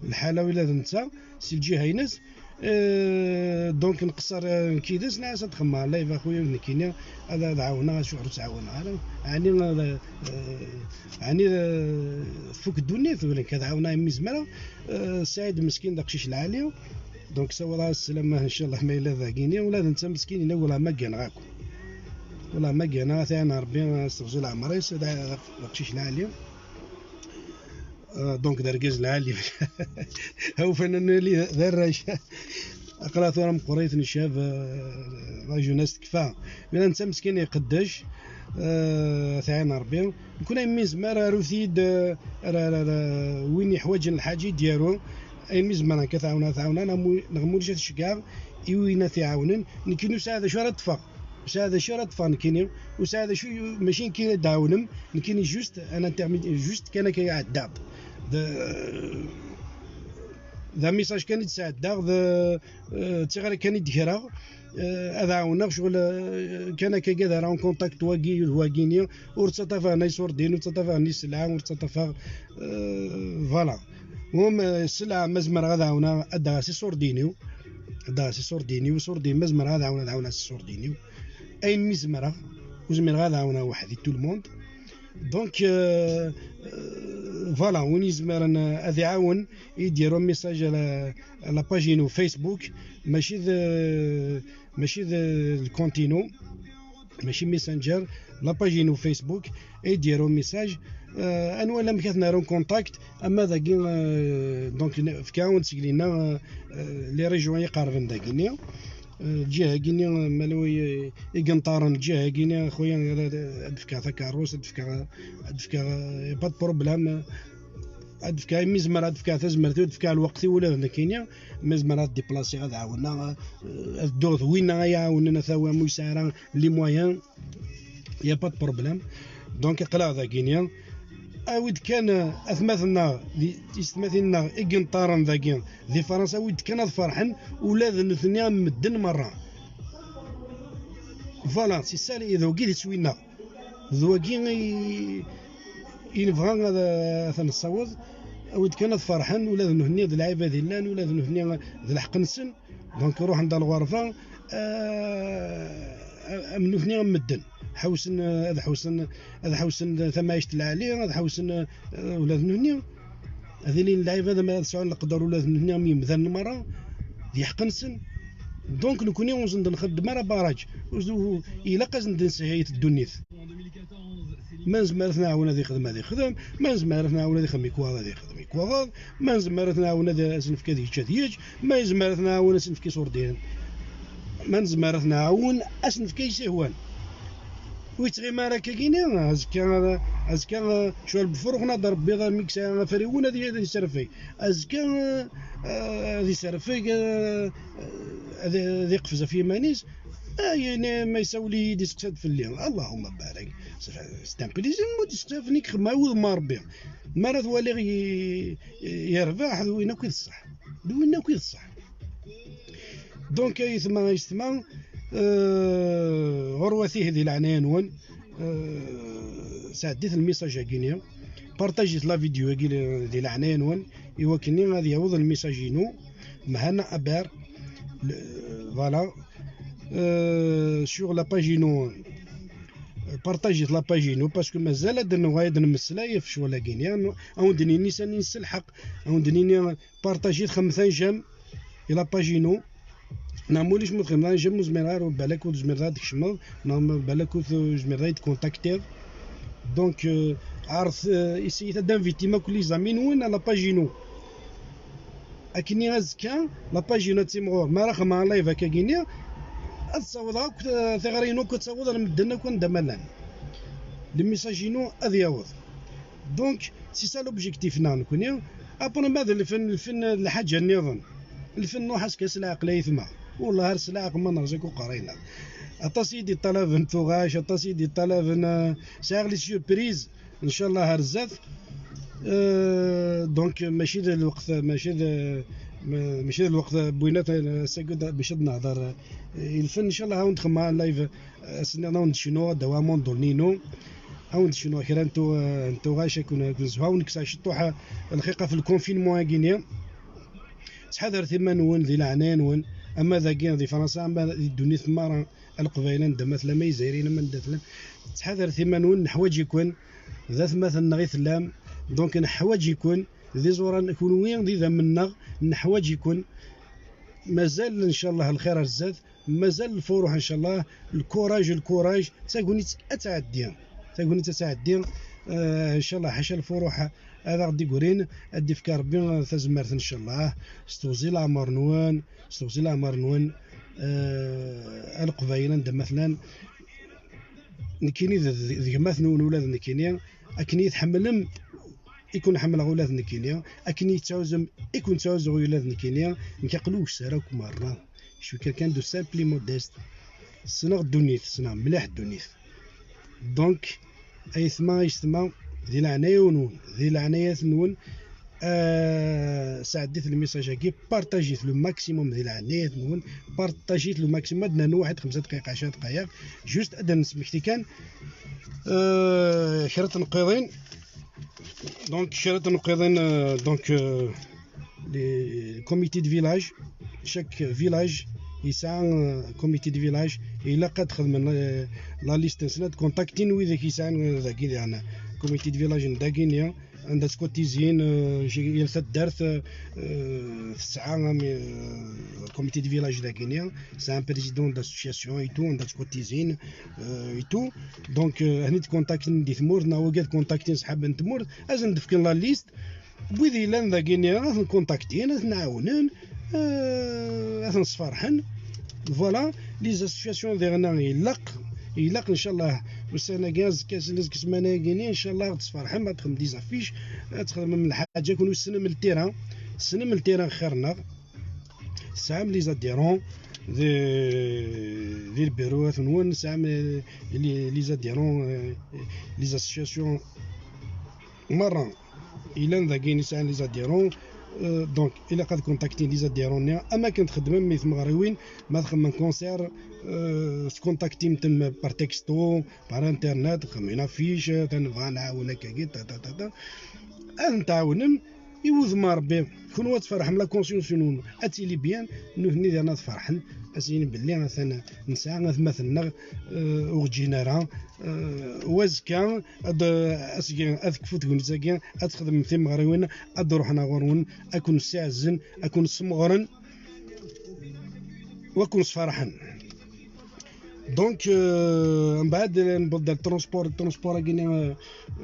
lḥala ula d netta, si lǧiha-ines. Euh, donc nqeṣṣer, euh, nekk yid-s, nɛas ad xemmeɣ live a xuya, nekkini ad, ad ɛawneɣ, acuɣer ur ttɛawaneɣ ara? Ɛni, euh, euh, ɛni, euh, tfuk ddunit? Ula nekk ad ɛawneɣ imi zemreɣ. Euh, Saɛid meskin d aqcic lɛali, donc sawaḍ-as sslama, ncallah ma yella dagini, ula d netta meskin yella wala ma gganeɣ akk. Wala ma gganeɣ, ad t-iɛin Rebbi, ad s-teɣzu leɛmer-is, d, d aqcic lɛali. Euh, donc d argaz lɛali. Awfan ad nali d arrac. Aql-aɣ tura meqqrit ncab, euh, la jeunesse tekfa. Ula netta meskin iqeddec, euh, ad t-iɛin Rebbi. Nekkni ayen mi nezmer, arut-iyi-d, euh, ara, ara, ara, win yeḥwaǧen lḥaǧa i d-yaru. Ayen mi zemreɣ nekk ad t-ɛawneɣ, ad t-ɛawneɣ, neɣ mu-, neɣ ma ulac ad t-ceggɛeɣ i win ad t-iɛawnen. Nekkini ur sɛiɣ d acu ara ṭṭfeɣ. Ur sɛiɣ d acu ara ṭṭfeɣ nekkini, ur sɛiɣ d acu, mačči nekkini ad d-ɛawnem, nekkini juste un intermédiaire, juste kan akka i ɛeddaɣ. D, d amisaj kan i d-sɛeddaɣ, d, eh, d tiɣri kan i d-greɣ, eh, ad ɛawneɣ ccɣel, eh, kan akka ad ara en contact wagi d wagini, ur ttaṭṭafeɣ n iṣurdiyen, ur ttaṭṭafeɣ n sselɛa, ur ttaṭṭafeɣ, eh, voilà. Hum, eh, sselɛa ma zemreɣ ad ɛawneɣ, ad d-aɣeɣ s iṣurdiyen-iw, ad d-aɣeɣ s iṣurdiyen-iw, iṣurdiyen ma zemreɣ ad ɛawneɣ, ad ɛawneɣ s iṣurdiyen-iw. Ayen mi zemreɣ, ur zmireɣ ad ɛawneɣ weḥd-i tout le monde. Donc, euh, euh, voilà, win yezmeren, euh, ad iɛawen, i d-yaru message à la, à la page-inu Facebook, mačči d, mačči d, d compte-inu, mačči Messenger, la page-inu Facebook, i d-yaru message. Euh, ad nwali amek ad t-naru contact, ama dagi, euh, donc, n-, fkan-awen-d seg linna, euh, euh, les régions iqerben dagini. Eh, lǧiha-gini, eh, ma lwi, eh, igenṭaren lǧiha-gini, a xuya, ad, ad, ad d-fkeɣ takeṛṛust, ad d-fkeɣ, ad d-fkeɣ, eh, pas de problème. Ad d-fkeɣ imi zemreɣ, ad d-fkeɣ tazmert-iw, ad d-fkeɣ lweqt-iw ula d nekkini. Ma zemreɣ ad d-déplaciɣ, ad ɛawneɣ, eh, ad dduɣ d winna ay iɛawnen, ad t-awiɣ, ma ur yesɛi ara les moyens, y a pas de problème. Donc, aql-aɣ dagini. Awi-d kan, eh, atmaten-nneɣ, di, tiysetmatin-nneɣ i yenṭaren dagi di Fransa, awi-d kan ad ferḥen ula d nutni am medden merra. Voilà, c'est ça, d wagi i d iswi-nneɣ. D wagi i, i nebɣa ad, ad t-nessaweḍ. Awi-d kan ad ferḥen ula d nutni d lɛibad i llan, ula d nutni d lḥeqq-nsen. Donc, ruḥen-d ɣer lɣerba, euh, am nutni am medden. Ḥewsen, euh, ad ḥewsen, ad ḥewsen tamɛict lɛali, ad ḥewsen, euh, ula d nutni. Ad ilin lɛibad, ma ad sɛun leqder ula d nutni am yemdanen merra, d iḥeqq-nsen. Donc, nekkni ur sen-d-nxeddem ara barrage. Ur s-, ur, ilaq ad sen-d-nsheyy ddunit. Ma nezmer ad t-nɛawen ad ixdem, ad ixdem. Ma nezmer ad t-nɛawen ad ixdem ikwaɣ, ad ixdem ikwaɣ. Ma nezmer ad t-nɛawen ad as-nefk ad yečč, ad yečč. Ma nezmer ad t-nɛawen ad as-nefk iṣurdiyen. Ma nezmer ad t-nɛawen ad as-nefk ayen i s-ihwan. Ur yettɣimi ara akkagini, azekka, azekka, eh, cwal befruxna d Rebbi, mi yesɛa afriwen ad y-, ad yesserfeg. Azekka, eh, eh, ad yesserfeg, eh, eh, ad, ad iqfez ɣef yiman-is. Ah, yani, ma yessawel-iyi-d, isteqsa-d fell-i. Allahumma barik. C'est un plaisir, ma d-isteqsa fell-i, xedmeɣ i wudem n Rebbi. Mi ara t-waliɣ y-, yerbeḥ, d win akk i d ṣṣeḥ. D win akk i d ṣṣeḥ. Donc, ayetma, ayetma, euh, ɣurwat-ih di leɛnaya-nwen, euh, sɛeddit lmisaj-agi-nni, partajit la vidéo-agi di leɛnaya-nwen, i wakken ad yaweḍ lmisaj-inu, Mhana Aber, le, voilà, euh, sur la page-inu, partajit la page-inu, parce que mazal ad nuɣal ad nemmeslay ɣef ccɣel-agi-nni, ad wen-d-nini sani nesselḥeq, ad wen-d-nini partajit, xemten j'aime i la page-inu. Neɣ ma ulac ma txedmeḍ j'aime, ur zmireɣ ara, balak ur tezmireḍ ad tkecmeḍ, neɣ ma balak ur tezmireḍ ad yi-tkontaktiḍ. Donc, euh, ɛret, euh, essayez ad d-invitim akk les amis-nwen à la page-inu. Akken-nni azekka, la page-inu ad timɣur. Mi ara xedmeɣ live akkagi-nni, ad ssawḍeɣ akk, euh, tiɣri-inu akk ad taweḍ ar medden akk anda ma llan. Le message-inu ad yaweḍ. Donc, c'est ça l'objectif-nneɣ nekkni. Après, ma d lfen, lfen d lḥaǧa nniḍen. Lfen nruḥ-as kan s leɛqel ay ayetma. Wellah ar s leɛqel ma nerẓa-k uqerray-nneɣ. Aṭas i yi-d-iṭalaben tuɣac, aṭas i yi-d-iṭalaben, euh, sɛiɣ les surprises, ncallah ar zdat. Euh, donc, mačči d lweqt, mačči d, ma-, mačči d lweqt n winat, euh, ass-agi bac ad nehder, euh, i lfen, ncallah ad wen-d-xedmeɣ live, euh, ass-nniḍen ad wen-d-cnuɣ, ad d-awiɣ amundul-nni-inu. Ad wen-d-cnuɣ kra n tu-, n tuɣac, ad ken-, ad ken-zhuɣ, ad wen-kkseɣ ciṭuḥ, eh, lxiq ɣef le confinement-agi-nni. Ttḥadaret iman-nwen di leɛnaya-nwen, ama dagi di Fransa, ama di ddunit merra, a Leqbayel anda ma tellam, a Izzayriyen ama anda tellam, ttḥadaret iman-nwen, neḥwaǧ-iken, d atmaten-nneɣ i tellam, donc neḥwaǧ-iken, d iẓuran kunwi, d idammen-nneɣ, neḥwaǧ-iken, mazal ncallah lxir ar zdat, mazal lfuruḥ ncallah, lkuraj, lkuraj, tagnit ad tɛeddi, tagnit ad tɛeddi, eh, ncallah ḥaca lfuruḥ ad aɣ-d-igrin, ad d-ifk Rebbi tazmert ncallah, s teɣzi leɛmer-nwen, s teɣzi leɛmer-nwen, eh, a Leqbayel anda ma tellam, nekkini d, d, d gma-twen ula d nekkini, akken i yi-tḥemmlem, i ken-ḥemmleɣ ula d nekkini, akken i yi-tettɛuzum, i ken-ttɛuzuɣ ula d nekkini, nekk aql-i ukessar akk merra. Je suis quelqu'un de simple et modeste. Ssneɣ ddunit, ssneɣ mliḥ ddunit. Donc, ayetma, ayetma, di leɛnaya-nwen, di leɛnayat-nwen, euh, sɛeddit lmissage-agi, partagit le maximum di leɛnayat-nwen, partagit le maximum, ad nernu waḥed xemsa dqayeq, ɛecra dqayeq, juste ad d-nesmekti kan, euh, kra n tneqqiḍin. Donc, kra n tneqqiḍin, euh, donc, euh, les comités de village, chaque village yesɛa, euh, comité de village, ilaq ad xedmen, euh, la liste-nsen, ad contactin widak yesɛan, euh, dagi, diɣen, comité de village n dagini, anda ttkotizin, euh, yal taddart, euh, tesɛa, euh, comité de village dagini, c'est un président d'association et tout, anda ttkotizin, euh, et tout. Donc, euh, hni tkontaktin di tmurt, neɣ wagi ad kontaktin ṣṣḥab n tmurt, ad sen-d-fken la liste, wid yellan dagini, ad ten-kontaktin, ad ten-ɛawnen, euh, ad ten-sferḥen. Voilà, les associations diɣen ilaq, ilaq, ncallah, ussan-agi, azekka, azekka, ssmana-agi-ni, ncallah, ad tesferḥem, ad txedmem des affiches, ad txedmem lḥaǧa, kunwi tessnem ltira, tessnem ltira xir-nneɣ, tesɛam les adhérents di, di lbiruwat-nwen, tesɛam, euh, les, les adhérents, euh, les associations merra yellan dagi yesɛan les adhérents, euh, donc ilaq ad kontaktin les adhérents-nni, am akken txeddmem i tmeɣriwin, ma txemmem concert, euh, tkontaktim-ten par texto, par internet, txemmem une affiche, ta nebɣa nɛawen akkagi, ta, ta, ta, ta. Ad ten-tɛawnem, i wudem n Rebbi, kunwi ad tferḥem, la conscience-nwen ad tili bien, nutni diɣen ad ferḥen, ad s-yinin belli atan nesɛa atmaten-nneɣ, euh, ur ɣ-ǧǧin ara, euh, u azekka ad, asgi, ad tekfu tegnit-agi, ad txedmem timeɣriwin, ad d-ruḥen ɣur-wen, ad ken-ssiɛezen, ad ken-smeɣren, u ad ken-sferḥen. Donc, euh, mbeɛd newweḍ-d ɣer transport, transport-agi-ni, euh,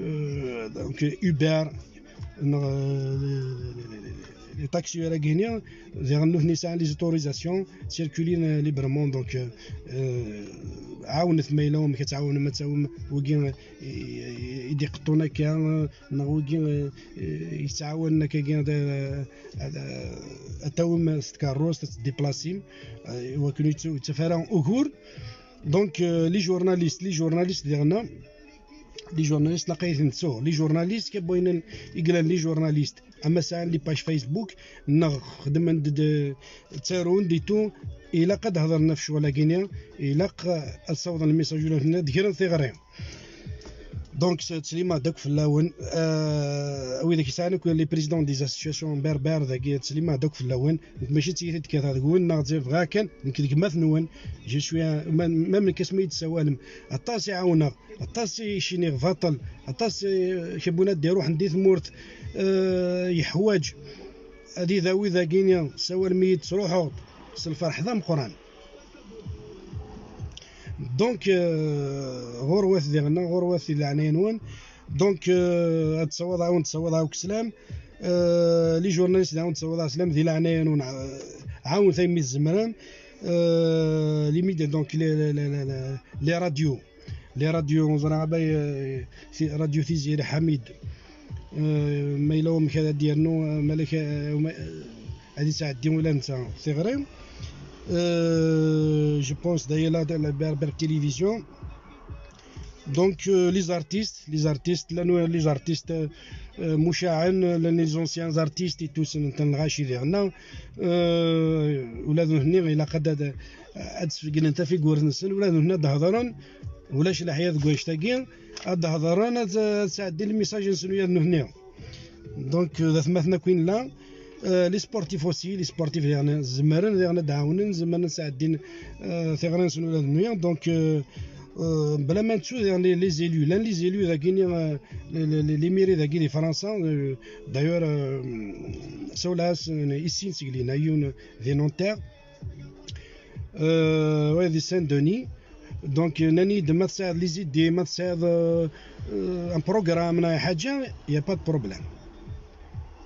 euh, donc, Uber, neɣ, euh, les, les, les, les, les taxi-agi-ni, diɣen nutni sɛan les autorisations, circulin, euh, librement, donc, euh, euh, ɛawnet ma yella wamek ad tɛawnem, ad tawim wigi, euh, i, i, i d-iqeṭṭun akka, euh, neɣ wigi, euh, euh, yettɛawanen akkagi ad, ad, ad tawim s tkeṛṛust, ad teddiplasim, euh, i wakken ur yettaf ara ugur. Donc, euh, les journalistes, les journalistes diɣen, les journalistes laqay ten-ttuɣ, les journalistes, kra n wayen i yellan les journalistes, ama sɛan les pages Facebook, neɣ xedmen-d, d-, ttarun-d et tout, ilaq ad hedren ɣef ccɣel-agi-ni, ilaq ad ssawḍen lmissaj ula d-, ad d-gren tiɣri. Donc, s-, ttsellimeɣ-d akk fell-awen. Euh, wid i yesɛan akk les présidents des associations berbères dagi, ttsellimeɣ-d akk fell-awen. Nekk mačči d tiyita d-kkateɣ deg-wen, neɣ d bɣiɣ kan, nekk d gma-twen. Je suis un, même, même nekk asmi i d-tessawalem, aṭas i ɛawneɣ, aṭas i ciniɣ baṭel, aṭas i, kra n win ad d-iruḥen di tmurt, euh, yeḥwaǧ ad idawi dagini, tessawalem-iyi-d, ttruḥuɣ-d s lferḥ d ameqqran. Donc, euh, ɣurwat diɣen, ɣurwat di leɛnaya-nwen. Donc, euh, ad tessawaḍ, ad awen-d-ssawaḍeɣ akk sslam. Euh, les journalistes, ad awen-d-ssawaḍeɣ sslam, di leɛnaya-nwen, euh, ɛawnit ayen mi tzemrem. Euh, les médias, donc, les, les, les, les, les, les radios. Les radios, ẓriɣ, euh, ti-, radio Tiziri Ḥamid. Euh, ma yella wamek ad d-yernu, euh, malak, euh, ma, euh, ad yesɛeddi ula netta tiɣri. Euh, je pense d'ailleurs la, la Berbère Télévision. Donc, euh, les artistes, les artistes, llan les artistes, euh, mucaɛen, llan les anciens artistes et tout, ssnen-ten lɣaci diɣen. Euh, ula d nutni ilaq ad, ad, ad sfegnen tafigurt-nsen, ula d nutni ad d-hedren, ulac leḥya deg wannect-agi, ad d-hedren, ad, ad sɛeddin lmissaj-nsen ula d nutni. Donc, euh, d atmaten akk i nella. Euh, les sportifs aussi, les sportifs, يعني, zemren, يعني, ad ɛawnen, zemren ad sɛeddin, euh, tiɣri-nsen ula d nwiya. Donc, euh, euh, bla ma nettu, يعني, les élus, llan les élus dagi, euh, les, les, les, les mairies dagi di Fransa, euh, d'ailleurs, euh, sawla-as, euh, i sin seg lina, yiwen di Nanterre, euh, ouais, di Saint-Denis. Donc, euh, nnan-iyi-d ma tesɛiḍ les idées, ma tesɛiḍ, euh, euh, un programme, neɣ ḥaǧa, y a pas de problème.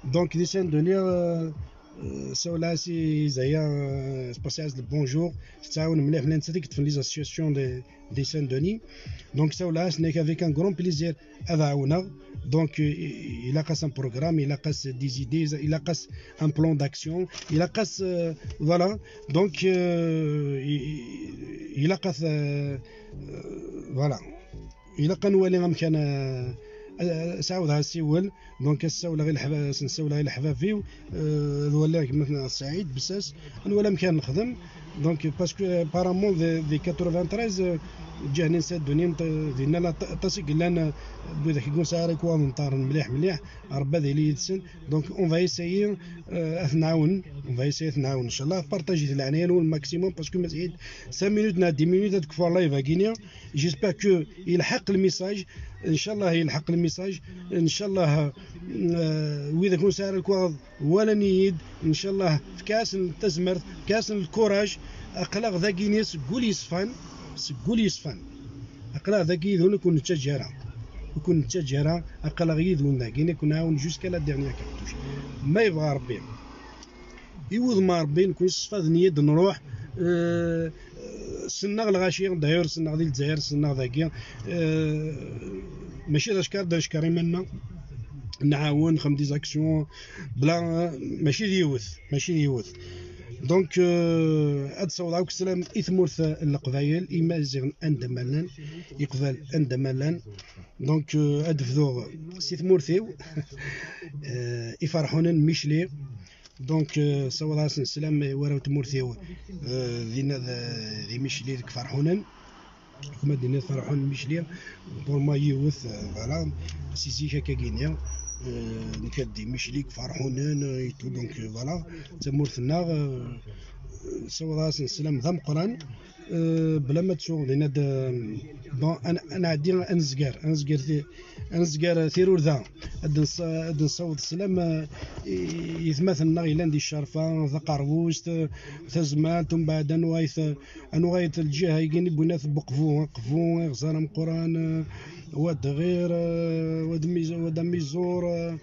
Donc, di Saint-Denis, euh, euh, sawla-as i Zaya, euh, spas-as le bonjour, tettɛawen mliḥ, mliḥ, nettat i yeṭṭfen les associations de, de Saint-Denis. Donc, sawla-as, nekk avec un grand plaisir ad ɛawneɣ. Donc, euh, ilaq-as un programme, ilaq-as des idées, ilaq-as un plan d'action, ilaq-as, euh, voilà. Donc, euh, i- i- ilaq-as, euh, euh, voilà. Ilaq ad nwali amek ara, euh, euh, sɛawdeɣ asiwel. Donc, ad ssawleɣ i leḥba-, ad sen-ssawleɣ i leḥbab-iw, euh, ad waliɣ gma-tneɣ Saɛid Bessas, ad nwali amek ara nexdem. Donc, parce que, euh, apparemment, di, di quatre-vingt-treize, euh, ǧǧiɣ-n Saint-Denis, euh, dinna la, aṭas i yellan, euh, n widak i ur nesɛi ara lekwaɣeḍ n ṭṭaren mliḥ, mliḥ, Rebbi ad yili yid-sen. Donc, on va essayer, euh, ad t-nɛawen, on va essayer ad t-nɛawen, inchallah. Partagez-it leɛnaya-nwen maximum, parce que mazal cinq minutes neɣ dix minutes ad kfuɣ live-agi-ni. J'espère que yelḥeq le message, inchallah yelḥeq le message, inchallah, euh, widak ur nesɛi ara lekwaɣeḍ walan-iyi-d, inchallah, fk-asen tazmert, fk-asen lkuraj. Aql-aɣ dagi-ni seg wul yeṣfan, seg wul yeṣfan. Aql-aɣ dagi yid-wen, ur ken-nettaǧǧa ara. Ur ken-nettaǧǧa ara, aql-aɣ yid-wen dagi, ur ken-nɛawen jusqu'à la dernière cartouche. Ma yebɣa Rebbi. I wudem n Rebbi, nekni s ṣṣfa d nniya ad nruḥ, euh, Sennaɣ lɣaci, d'ailleurs, sennaɣ di Lezzayer, sennaɣ dagi. Euh, mačči d acekkeṛ, d acekkeṛ iman-nneɣ. Nɛawen, nxeddem des actions, bla, mačči d yiwet, mačči d yiwet. Donc, euh, ad d-ssawḍeɣ akk sslam i tmurt n Leqbayel, Imaziɣen anda ma llan, Iqbayel anda ma llan. Donc, euh, ad d-bduɣ si tmurt-iw, euh, Iferḥunen Micli. Donc, euh, ssawḍeɣ-asen sslam i warraw n tmurt-iw, euh, dinna d, di Micli deg Ferḥunen. Comme ad d-tiniḍ Ferḥunen Micli, pour moi yiwet, euh, voilà, si zik akka-gini, euh, nekka di Micli deg Ferḥunen, euh, et tout, donc, euh, voilà, d tamurt-nneɣ, euh, ssawḍeɣ-asen sslam d ameqqran. Euh, bla ma ttuɣ dinna d, bon, ad, ad nɛeddi ad nezger, ad nezger ti-, ad nezger tirurda. Ad nsa-, ad nsaweḍ sslam, eh, i, i yetmaten-nneɣ yellan di Ccerfa, Taqerbust, eh, Tazmalt, umbeɛd ad nuɣal t-, ad nuɣal t-, lǧiha-agi n Buqbu, Aqbu, Iɣẓer Ameqqran, eh, Wad Ɣir, eh, Wad Miz-, Wad Amiẓur, eh,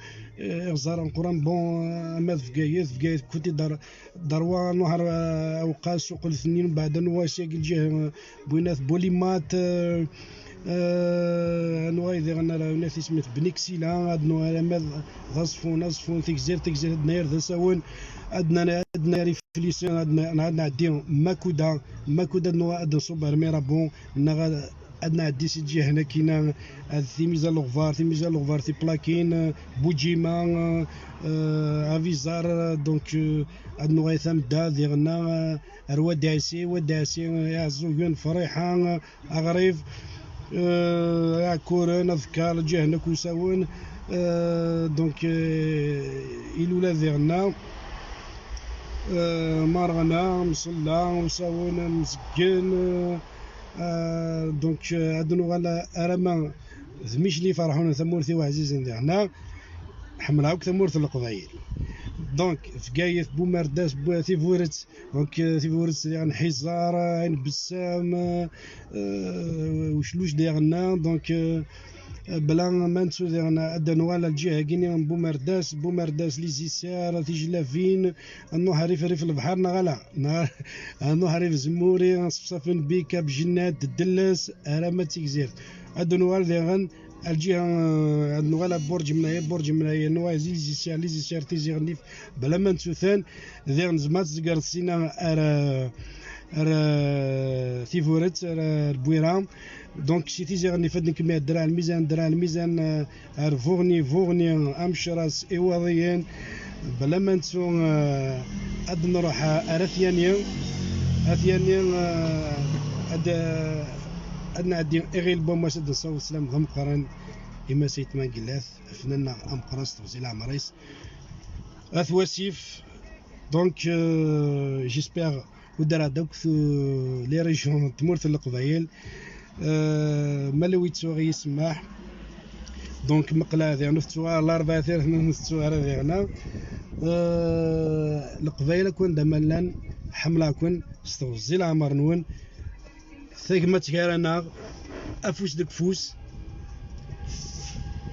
Iɣẓer Ameqqran, bon, eh, ama d Bgayet, Bgayet, kuti dar, Darwa, nuhar, eh, Awqas, Suqlet-nni, mbeɛd ad nuɣal sya deg lǧiha, eh, Bwinat, Bulimat, eh, eh, ad nuɣal diɣen ar Unat isem-is Bni Ksila, ad nuɣal ama d, d Aẓeffun, Aẓeffun, Tigzirt, Tigzirt, ad nayr d Asawen, ad n-, ad nayr Iflisen, ad n-, ad nɛeddi Makuda, Makuda ad nuɣal ad nṣubb ar Mirabon, neɣ ad, ad nɛeddi si lǧiha-nni akkin, ad Timiza n Leɣbar, Timiza n Leɣbar, Tiplakin, eh, Buǧima, eh, eh, Avizar, eh, donc, eh, ad nuɣal tamedda diɣen, eh, ar Wad Ɛisi, Wad Ɛisi, eh, Iɛeẓẓugen, Friḥa, eh, Aɣrib, eh, Iɛekkuren, Aẓekka, lǧiha-nni akk Usawen, eh, donc, eh, Ilula diɣen, eh, Marɣna, Mṣella, Usawen, Mzeggen, eh, Euh, donc, euh, ad nuɣal arama d Micli Ferḥunen, tamurt-iw ɛzizen diɣen. Ḥemmleɣ akk tamurt n Leqbayel. Donc, Bgayet, Bumerdas, Bu-, Tiburet. Donc, euh, Tiburet diɣen, Ḥiẓer, Ɛin Bessam, euh, Ucluc diɣen. Donc, euh, bla ma nettu diɣen, ad nuɣal ar lǧiha-gini n Bumerdas, Bumerdas, Lizisar, Tijlabin, ad nruḥ rrif rrif lebḥer, neɣ ala? Neɣ ad nruḥ rrif Zemmuri, Ṣefṣaf n Bika, Bjennat, Delles, arama d Tigzirt. Ad nuɣal diɣen ar lǧiha, eh, ad nuɣal ar Burǧ Mnaya, Burǧ Mnaya, nuɣal Lizisar, Lizisar, Tizi Ɣennif, bla ma nettu tan, diɣen nezmer ad tzeggreḍ sina ar, ar, eh, Tiburet, ar, ar Bwira. Donc, si Tizi Ɣennif ad nkemmel Draɛ Lmizan, Draɛ Lmizan, eh, ar Buɣni, Buɣni, Amecras, Iwaḍiyen, bla ma nettu, eh, ad nruḥ, eh, ar At Yanni, At Yanni, eh, ad, eh, ad nɛeddi Iɣil Bumwas, ad nsaweḍ sslam d ameqqran i Mass Ayt Mangellat, afnan-nneɣ ameqqran s teɣzi leɛmer-is. At Wasif. Donc, euh, j'espère ur d-rad akk tu-, les régions n tmurt n Leqbayel. Euh, ma la wi ttuɣ yismaḥ. Donc, meqleɛ diɣen ur tettuɣ ara Larebɛa, tirten ur tettuɣ ara diɣen. Euh, Leqbayel akk anda ma llan, ḥemmleɣ-ken s teɣzi leɛmer-nwen. Tagmat gar-aneɣ, afus deg ufus.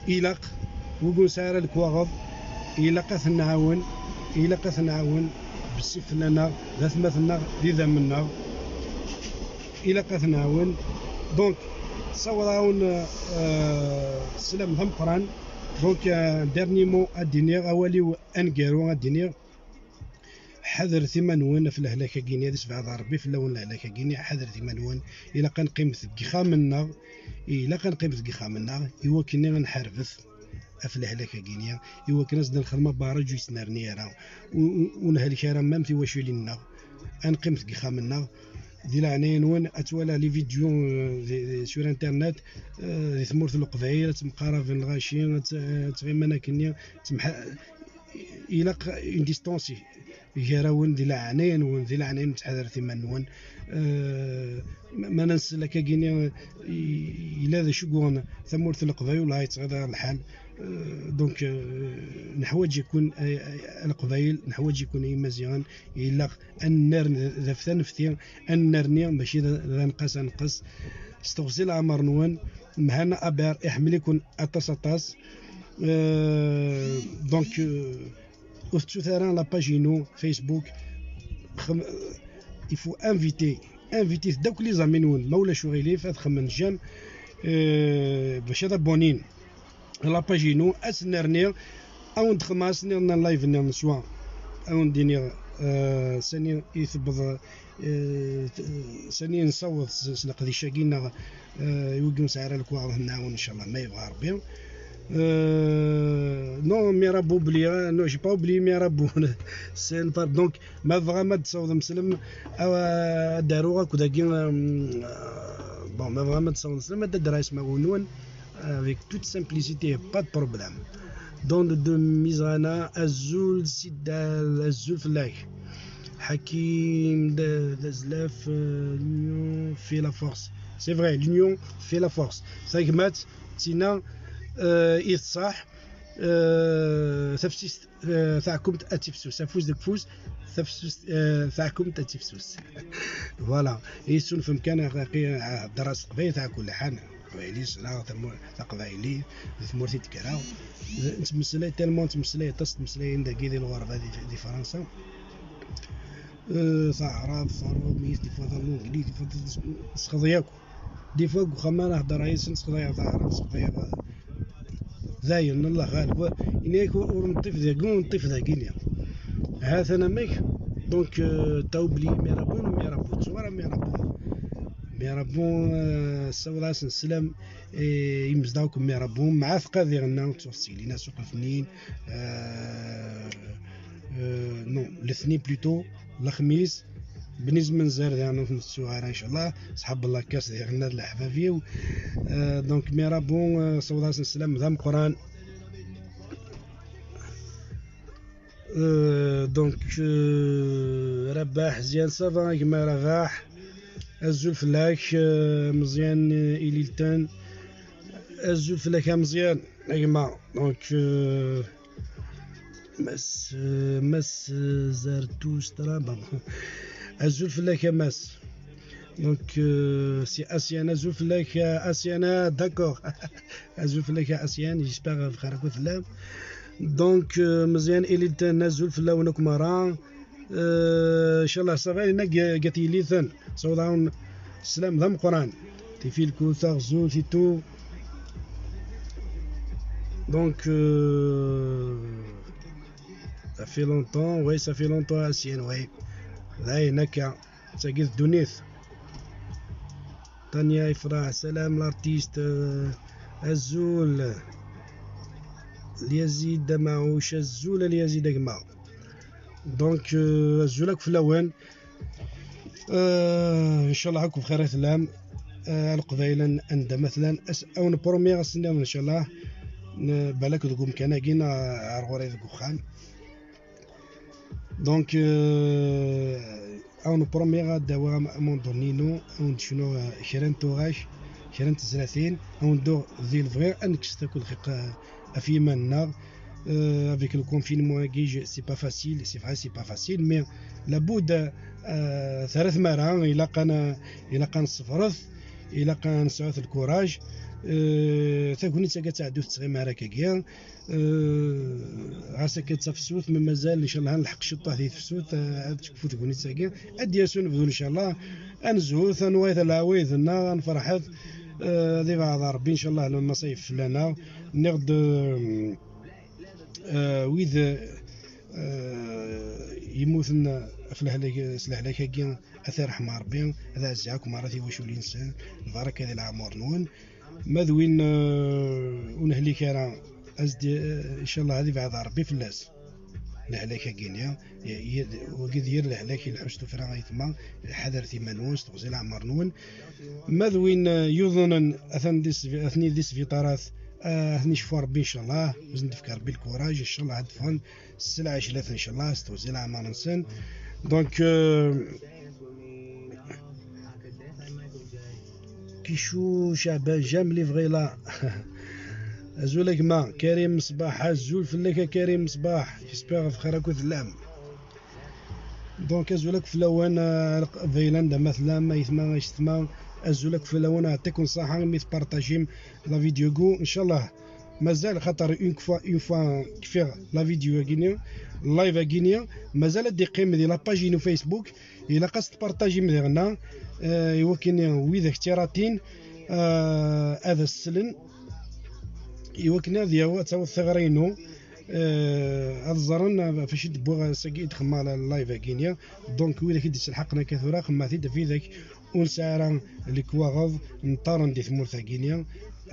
Ilaq, wigi ur nesɛi ara lekwaɣeḍ, ilaq ad ten-nɛawen, ilaq ad ten-nɛawen, bessif fell-aneɣ, d atmaten-nneɣ, d idammen-nneɣ, ilaq ad ten-nɛawen. Donc, ssawḍeɣ-awen, euh, sslam d ameqqran. Donc, euh, dernier mot ad d-iniɣ, awal-iw aneggaru ad d-iniɣ, ḥadret iman-nwen ɣef lehlak-agi-nni, ad isebɛed Ṛebbi fell-awen lehlak-agi-nni, ḥadret iman-nwen, ilaq ad neqqimet deg yixxamen-nneɣ, ilaq ad neqqimet deg yixxamen-nneɣ, i wakken ad nḥarbet ɣef lehlak-agi-nni, i wakken ad s-d-nexdem abaraj ur yettnerni ara, ur, ur, ur nhelk ara même tiwaculin-nneɣ, ad neqqimet deg yixxamen-nneɣ. Di leɛnaya-nwen, ad twala les vidéos, euh, di, di, sur internet, euh, di tmurt n Leqbayel, ad temqaraben lɣaci, ad t-, ad tɣimen akkenni, temḥa-, ilaq une distance gar-awen, di leɛnaya-nwen, di leɛnaya-nwen, ttḥadaret iman-nwen. Euh, ma, ma nensel akkagini, euh, i-, yella d acu yuɣen tamurt n Leqbayel, ur yettɣiḍ ara lḥal. Euh, donc, euh, neḥwaǧ-iken, ay, ay, a Leqbayel, neḥwaǧ-iken ay Imaziɣen, ilaq ad nennern d, d ɣef tanefti, ad nennerni, mačči d, d anqas anqas. S teɣzi leɛmer-nwen, Mhenna Aber, iḥemmel-iken aṭas aṭas. Euh, donc, euh, ur tettut ara la page-inu Facebook. Xem-, il faut inviter, inviter-t akk les amis-nwen, ma ulac uɣilif, ad xemmen j'aime, euh, bac ad abonnin la page-inu, ad s-nerni, ad wen-d-xemmeɣ ass nniḍen, live nniḍen, swa ad wen-d-iniɣ, euh, sani i tewweḍ, euh, t-, sani nessaweḍ s, s leqdic-agi, neɣ, euh, i wigi ur nesɛi ara lekwaɣeḍ, ad nɛawen, inchallah, ma yebɣa Rebbi. Euh, non, Mirabeau, oublié, euh, non, j'ai pas oublié Mirabeau. C'est une part, donc, ma tebɣam ad d-tessawḍem slem, aw-, ad d-aruɣ akked-agi, euh, bon, ma tebɣam ad d-tessawḍem slem, ad d-addreɣ ismawen-nwen, avec toute simplicité, pas de problème. Donc, de Mizrana, azul Sidal, azul fell-ak. Hakim, d, d azlaf, euh, l'union fait la force. C'est vrai, l'union fait la force. Tagmat, tina, euh, i tṣaḥ, euh, tafsist, euh, taɛkumt ad tifsus. Afus deg ufus, tafsist, euh, taɛkumt ad tifsus. Voilà. Yessunfem kan, aqi-, aqi-, hedder-as s teqbaylit, ɛla kulli ḥal. Taqbaylit, ssneɣ tamur-, taqbaylit, d tmurt i d-kkreɣ. Nettmeslay tellement, nettmeslay aṭas n tmeslayin dagi di lɣerba di, di Fransa. Euh, taɛrabt, taṛumit, des fois d l'anglais, des fois d-, sexḍi akk. Des fois deg uxxam ara heddreɣ yid-sen, sexḍayeɣ taɛrabt, sexḍayeɣ, dayen, Allah ɣaleb. Ini-ak ur, ur neṭṭif dagi, ur neṭṭif dagi-nni. Ha-t-an amek. Donc, euh, t'as oublié Mirabeau, Mirabeau, ttuɣ ara Mirabeau. Mirabeau, euh, ssawḍeɣ-asen sslam, eh, imezdaɣ akk Mirabeau, mɛa tqadiɣ-nneɣ, ttuɣ ssilin asuq lefnin, euh, euh, non, lethnin plutôt, lexmis, Bni Zmenzer diɣen ur t-nettu ara, inchallah. Ṣḥab Lakas diɣen, d leḥbab-iw. Euh, donc, Mirabeau, euh, ssawḍeɣ-asen sslam d ameqqran. Euh, donc, euh, Rabaḥ, Zian, ça va, gma Rabaḥ. Azul fell-ak, euh, Meẓyan, euh, Ililten. Azul fell-ak a Meẓyan, a gma. Donc, euh, Mass, euh, Mass, euh, Zarathustra, bon. Azul fell-ak a Mass. Donc, euh, c'est Asian, azul fell-ak, euh, Asian, ah, d'accord. Azul fell-ak a Asian, j'espère bxir akk tellam. Donc, euh, Meẓyan Ililten, azul fell-awen akk merra. Euh, inchallah, ça va, yenna Gat Ililten, ssawḍeɣ-awen sslam d ameqqran. Tifilkut, taɣzut, et tout. Donc, euh, ça fait longtemps, oui, ça fait longtemps, Asian, oui. Dayen akka, tagi d ddunit. Tanya Ifraḥ, salam l'artiste, euh, azul. Lyazid Amaouche, azul a Lyazid a gma. Donc, euh, azul akk fell-awen. Euh, inchallah akk bxir i tellam. Euh, a Leqbayel anda ma tellam. As-, awen promis ass-nniḍen, inchallah. N-, balak deg umkan-agi neɣ ar ɣur-i deg uxxam. Donc, euh, ad wen-promiɣ ad d-awiɣ am-, amendunni-inu, ad wen-d-cnuɣ, euh, kra n tuɣac, kra n tezlatin, ad wen-dduɣ di lebɣi, ad nekkes akk lxiq, euh, ɣef yiman-nneɣ. Euh, avec le confinement-agi, je, c'est pas facile, c'est vrai, c'est pas facile, mais labud, euh, terra tmara, ilaq ad n-, ilaq ad nṣebret, ilaq ad nesɛu lkuraj. Euh, tagnit-agi ad tɛeddu, tettɣimi ara akkagi. Euh, ɣas akka d tafsut, ma mazal, ncallah, ad nleḥq ciṭṭaḥ di tefsut, euh, ad tekfu tegnit-agi. Ad d-yas unebdu, ncallah. Ad nezhut, ad nwayet lɛawayed-nneɣ, ad nferḥet. Euh, ad ibɛed Ṛebbi, ncallah, lmaṣayeb fell-aneɣ. Nniɣ-d, euh, euh, wid, euh, yemmuten ɣef lehlak, s lehlak-agi, ad t-irḥem Ṛebbi, ad ɛezziɣ akk merra tiwaculin-nsen, lbaraka di leɛmur-nwen. Ma d win, euh, ur nehlik ara, as-d, euh, ncallah ad ibɛed Ṛebbi fell-as lehlak-agi-nni. Y-, y-, wagi d yir lehlak, ilḥu s tuffra, ayetma, ḥadret iman-nwen, s teɣzi leɛmer-nwen. Ma d win, euh, yuḍnen, atan di sbi-, atni di sbiṭarat, euh, ad ten-icfu Ṛebbi, ncallah, ad sen-d-yefk Ṛebbi lkuraj, ncallah ad d-ffɣen s lɛejlat, ncallah, s teɣzi leɛmer-nsen. Donc, euh, Kichou Chaban, j'aime les vrais là. Azul a gma Karim Mesbaḥ, azul fell-ak a Karim Mesbaḥ. J'espère bxir akk tellam. Donc azul akk fell-awen, euh, Leqbayel anda ma tellam, ayetma, ayetma, azul akk fell-awen, ɛṭikum ṣṣaḥa imi tpartajim la vidéo-agi, ncallah. Mazal xaṭer une fois, une fois kfiɣ la vidéo-agi-nni, live-agi-nni, mazal ad d-iqqim di la page-inu Facebook, ilaq ad s-tpartajim diɣenna, euh, i wakken widak ttiratin, euh, ad as-slen, i wakken ad yaw-, ad taweḍ tiɣri-inu, euh, ad ẓren, euh, ɣef acu i d-wwiɣ ass-agi i d-xemmeɣ la-, live-agi-nni. Donc, widak i d-yesselḥaqen akka tura, xemmeɣ-t-id ɣef widak ur nesɛi ara lekwaɣeḍ, nṭaren di tmurt-agi-nni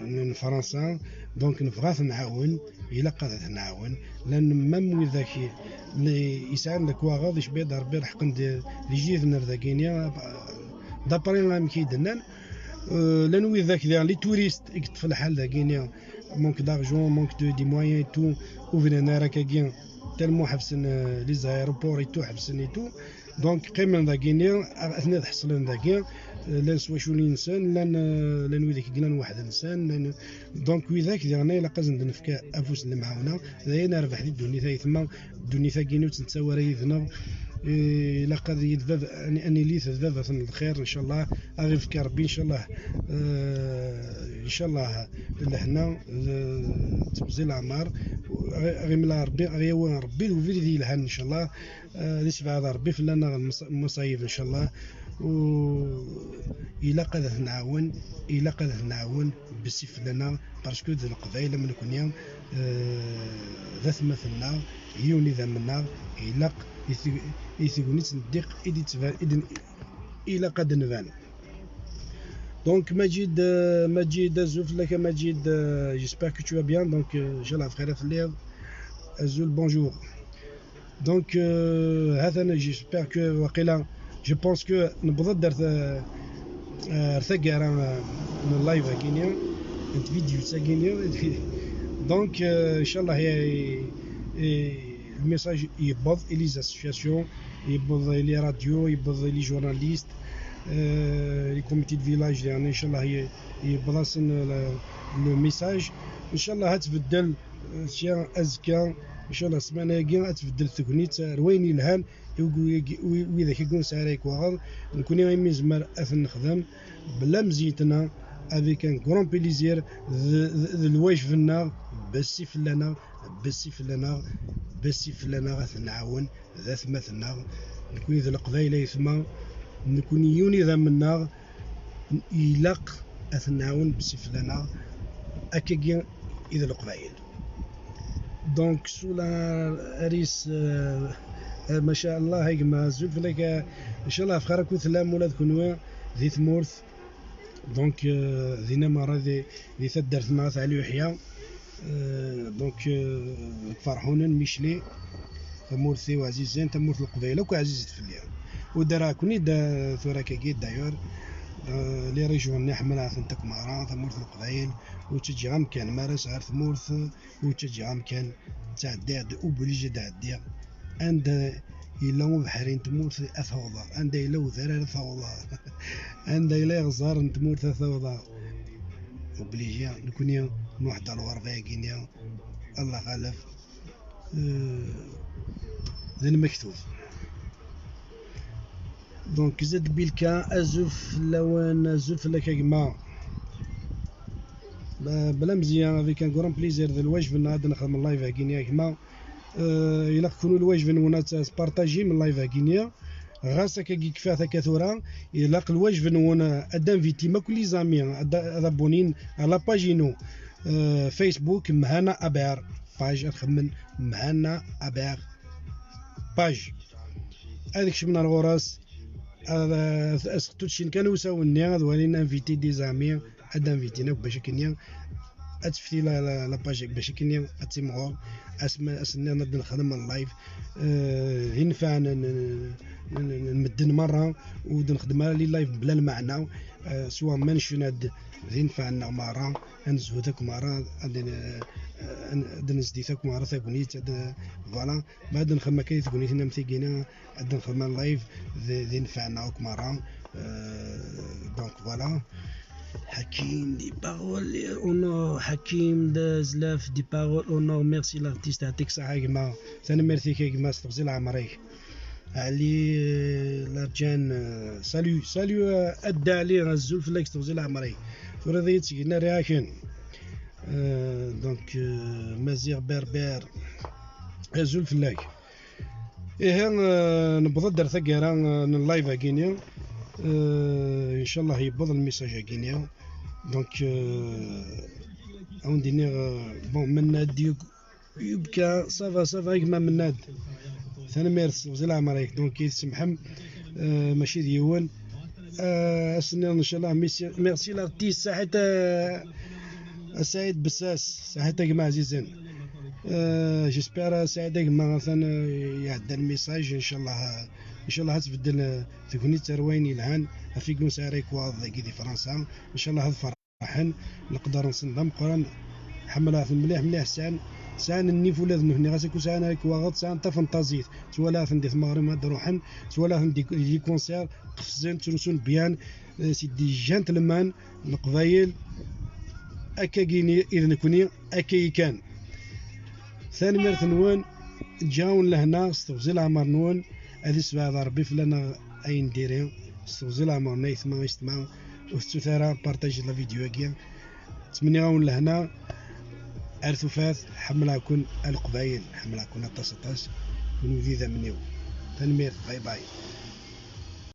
n, n Fransa. Donc, nebɣa ad ten-nɛawen, ilaq ad ten-nɛawen. Llan même widak i, li yesɛan lekwaɣeḍ, icebba-d Ṛebbi, leḥqen di, di jid-nneɣ dagi-nni, d'après amek i d-nnan. Euh, llan widak diɣen, les touristes, i yeṭṭef lḥal dagi-nni, manque d'argent, manque de, des moyens et tout, ur bnan ara akkagi, tellement ḥebsen, euh, les aéroports et tout, ḥebsen et tout. Donc, qqimen dagi-nni, atni ad ḥeṣlen dagi, euh, llan s waculin-nsen, llan, euh, llan widak i yellan weḥd-nsen, llan, donc, widak diɣen ilaq ad sen-d-nefk afus n lemɛawna, d ayen nerbeḥ di ddunit ay tma, ddunit-agi ur tt-nettawi ara yid-neɣ. Eh, ilaq ad yili d bab-, ad, ad nili d baba-ten n lxir, ncallah. Ad ɣ-ifk Ṛebbi, ncallah, eh, ncallah, lehna, eh, d teɣzi leɛmer. Ad ɣ-, ad ɣ-imla Ṛebbi, ad ɣ-yawi Ṛebbi d ubrid yelhan, ncallah. Eh, ad isebɛed Ṛebbi fell-aneɣ lmas-, lmaṣayib, ncallah. U ilaq ad t-nɛawen, ilaq ad t-nɛawen bessi fell-aneɣ, parce que d Leqbayel am nekni, eh, d atmaten-nneɣ, yiwen idammen-nneɣ, ilaq i teg-, i tegnit n ddiq i d-ittban, i d-, ilaq ad d-nban. Donc, Majid, euh, Majid, azul fell-ak a Majid, euh, j'espère que tu vas bien. Donc, euh, ncallah bxir i telliḍ. Azul, bonjour. Donc, euh, ha-t-an, j'espère que, waqila, je pense que newweḍ-d ar ta-, ar taggara, euh, n live-agi-nni, n tvidyut-agi-nni. Donc, euh, ncallah, i, i, le message yewweḍ i les associations, yewweḍ i les radios, yewweḍ i les journalistes, euh, les comités de village, yeɛni, ncallah, y-, yewweḍ-asen le, le message. Ncallah, ad tbeddel, euh, sya azekka, ncallah, ssmana-agi, ad tbeddel tegnit ar wayen yelhan i wi-, wi-, widak i ur nesɛi ara lekwaɣeḍ. Nekni imi nezmer ad ten-nexdem bla mzeytna, avec un grand plaisir, d, d, d lwajeb-nneɣ, bessi fell-aneɣ, bessi fell-aneɣ, bessi fell-aneɣ ad ten-nɛawen, d atmaten-nneɣ. Nekni d Leqbayel ay tma, nekni yiwen idammen-nneɣ, ilaq ad ten-nɛawen bessi fell-aneɣ, akkagi i d Leqbayel. Donc, Solar Aris, euh, euh, maca Allah, a gma, azul fell-ak, euh, ncallah bxir akk tellam ula d kenwi di tmurt. Donc, euh, dinna merra di, di taddart-nneɣ At Ɛli Uḥya. Euh, donc, euh, Ferḥunen, Micli, tamurt-iw ɛzizen, tamurt n Leqbayel akk ɛzizet fell-i. Ur ddreɣ-ken-id, euh, tura akkagi, d'ailleurs, euh, les régions-nni ḥemmleɣ-tent akk merra, tamurt n Leqbayel, ur ttaǧǧiɣ amkan, mi ara sɛiɣ tamurt, ur ttaǧǧiɣ amkan, ttɛeddiɣ-d, obligé ad ɛeddiɣ. Anda yella ubeḥri n tmurt ad t-awḍeɣ. Anda yella udrar ad t-awḍeɣ. Anda yella iɣẓer n tmurt ad t-awḍeɣ. Obligé nekni nruḥ-d ɣer lɣerba-agi-nni. Allah ɣaleb. Euh, d lmektub. Donc, Zed Bilka, azul fell-awen, azul fell-ak a gma. Bla, bla mzeyya, avec un grand plaisir, d lwajeb-nneɣ ad nexdem live-agi-nni a gma. Euh, ilaq kunwi lwajeb-nwen ad tpartajim live-agi-nni. Ɣas akka yekfa akka tura, ilaq lwajeb-nwen ad d-invitim akk les amis, ad, ad abonin à la page-inu, euh, Facebook, Mhana Aber page, ad xemmen Mhana Aber page. Ad kecmen ar ɣur-s, ad, ad, ad sqedcen kan usawen-nni, ad walin inviter des amis, ad d-invitin akk bac akken ad tefti la, la, la page bac akken ad timɣur. Asma, ass-nniḍen ad d-nexdem live, euh, d inefɛen n, n, n, n medden merra, ur d-nexdem ara les live bla lmeɛna, euh, swa mention ad d inefɛen-nneɣ merra, ad nezhu akk merra, ad n-, ad n-, ad nezdi akk merra tagnit, ad, voilà. Ma ad nxedm akka di tegnit-nni am tigi-nni, ad nxedm live d, d inefɛen-nneɣ akk merra. Euh, donc voilà. Hakim, des paroles en or. Hakim, d azlaf, des paroles en or. Merci l'artiste, yeɛṭik ṣṣeḥḥa a gma. Tanemmirt-ik a gma, s teɣzi leɛmer-ik. Ali, euh, Larjan, euh, salut, salut, euh, a Dda Ali, azul fell-ak, s teɣzi leɛmer-ik. Turiḍ-iyi-d seg Inarayaken. Euh, donc, euh, Maziɣ Berber, azul fell-ak. Ihi, euh, newweḍ-d ar taggara, euh, n live-agi-nni. Euh, inchallah yewweḍ lmissage-agi-nni. Donc, euh, ad wen-d-iniɣ, euh, bon, Mennad yub-, yubka, ça va, ça va, a gma Mennad. Tanemmirt, s teɣzi leɛmer-ik. Donc, i tsemḥem, euh, mačči d yiwen. Euh, ass-nniḍen, inchallah, merci, merci l'artiste, saḥit, euh, a Saɛid Bessas, saḥit a gma ɛzizen. Euh, j'espère, euh, Saɛid a gma, atan, euh, iɛedda lmissage, inchallah, euh, inchallah ad tbeddel, euh, tegnit ar wayen yelhan, ɣef igunsa ara yekwaɣeḍ dagi di Fransa, inchallah ad ferḥen, leqder-nsen d ameqqran, ḥemmleɣ-ten mliḥ, mliḥ, sɛan, sɛan nnif ula d nutni, ɣas akk sɛan akwaɣeḍ, sɛan tafenṭazit, ttwalaɣ-ten di tmeɣri ma d-ruḥen, ttwalaɣ-ten di, di concert, qefzen, ttrusun bien, euh, c'est des gentlemen, Leqbayel, akkagini i d nekni, akka i kan. Tanemmirt-nwen, ǧǧiɣ-awen lehna, s teɣzi leɛmer-nwen, ad isbeɛd Rebbi fell-aneɣ ayen diri, s teɣzi leɛmer-nwen, aytma, aytma, ur tettut ara, partager la vidéo-agi. Ttmenniɣ-awen lehna, ar tufat, ḥemmleɣ-ken a Leqbayel, ḥemmleɣ-ken aṭas, aṭas, kenwi d idammen-iw. Tanemmirt, bye bye.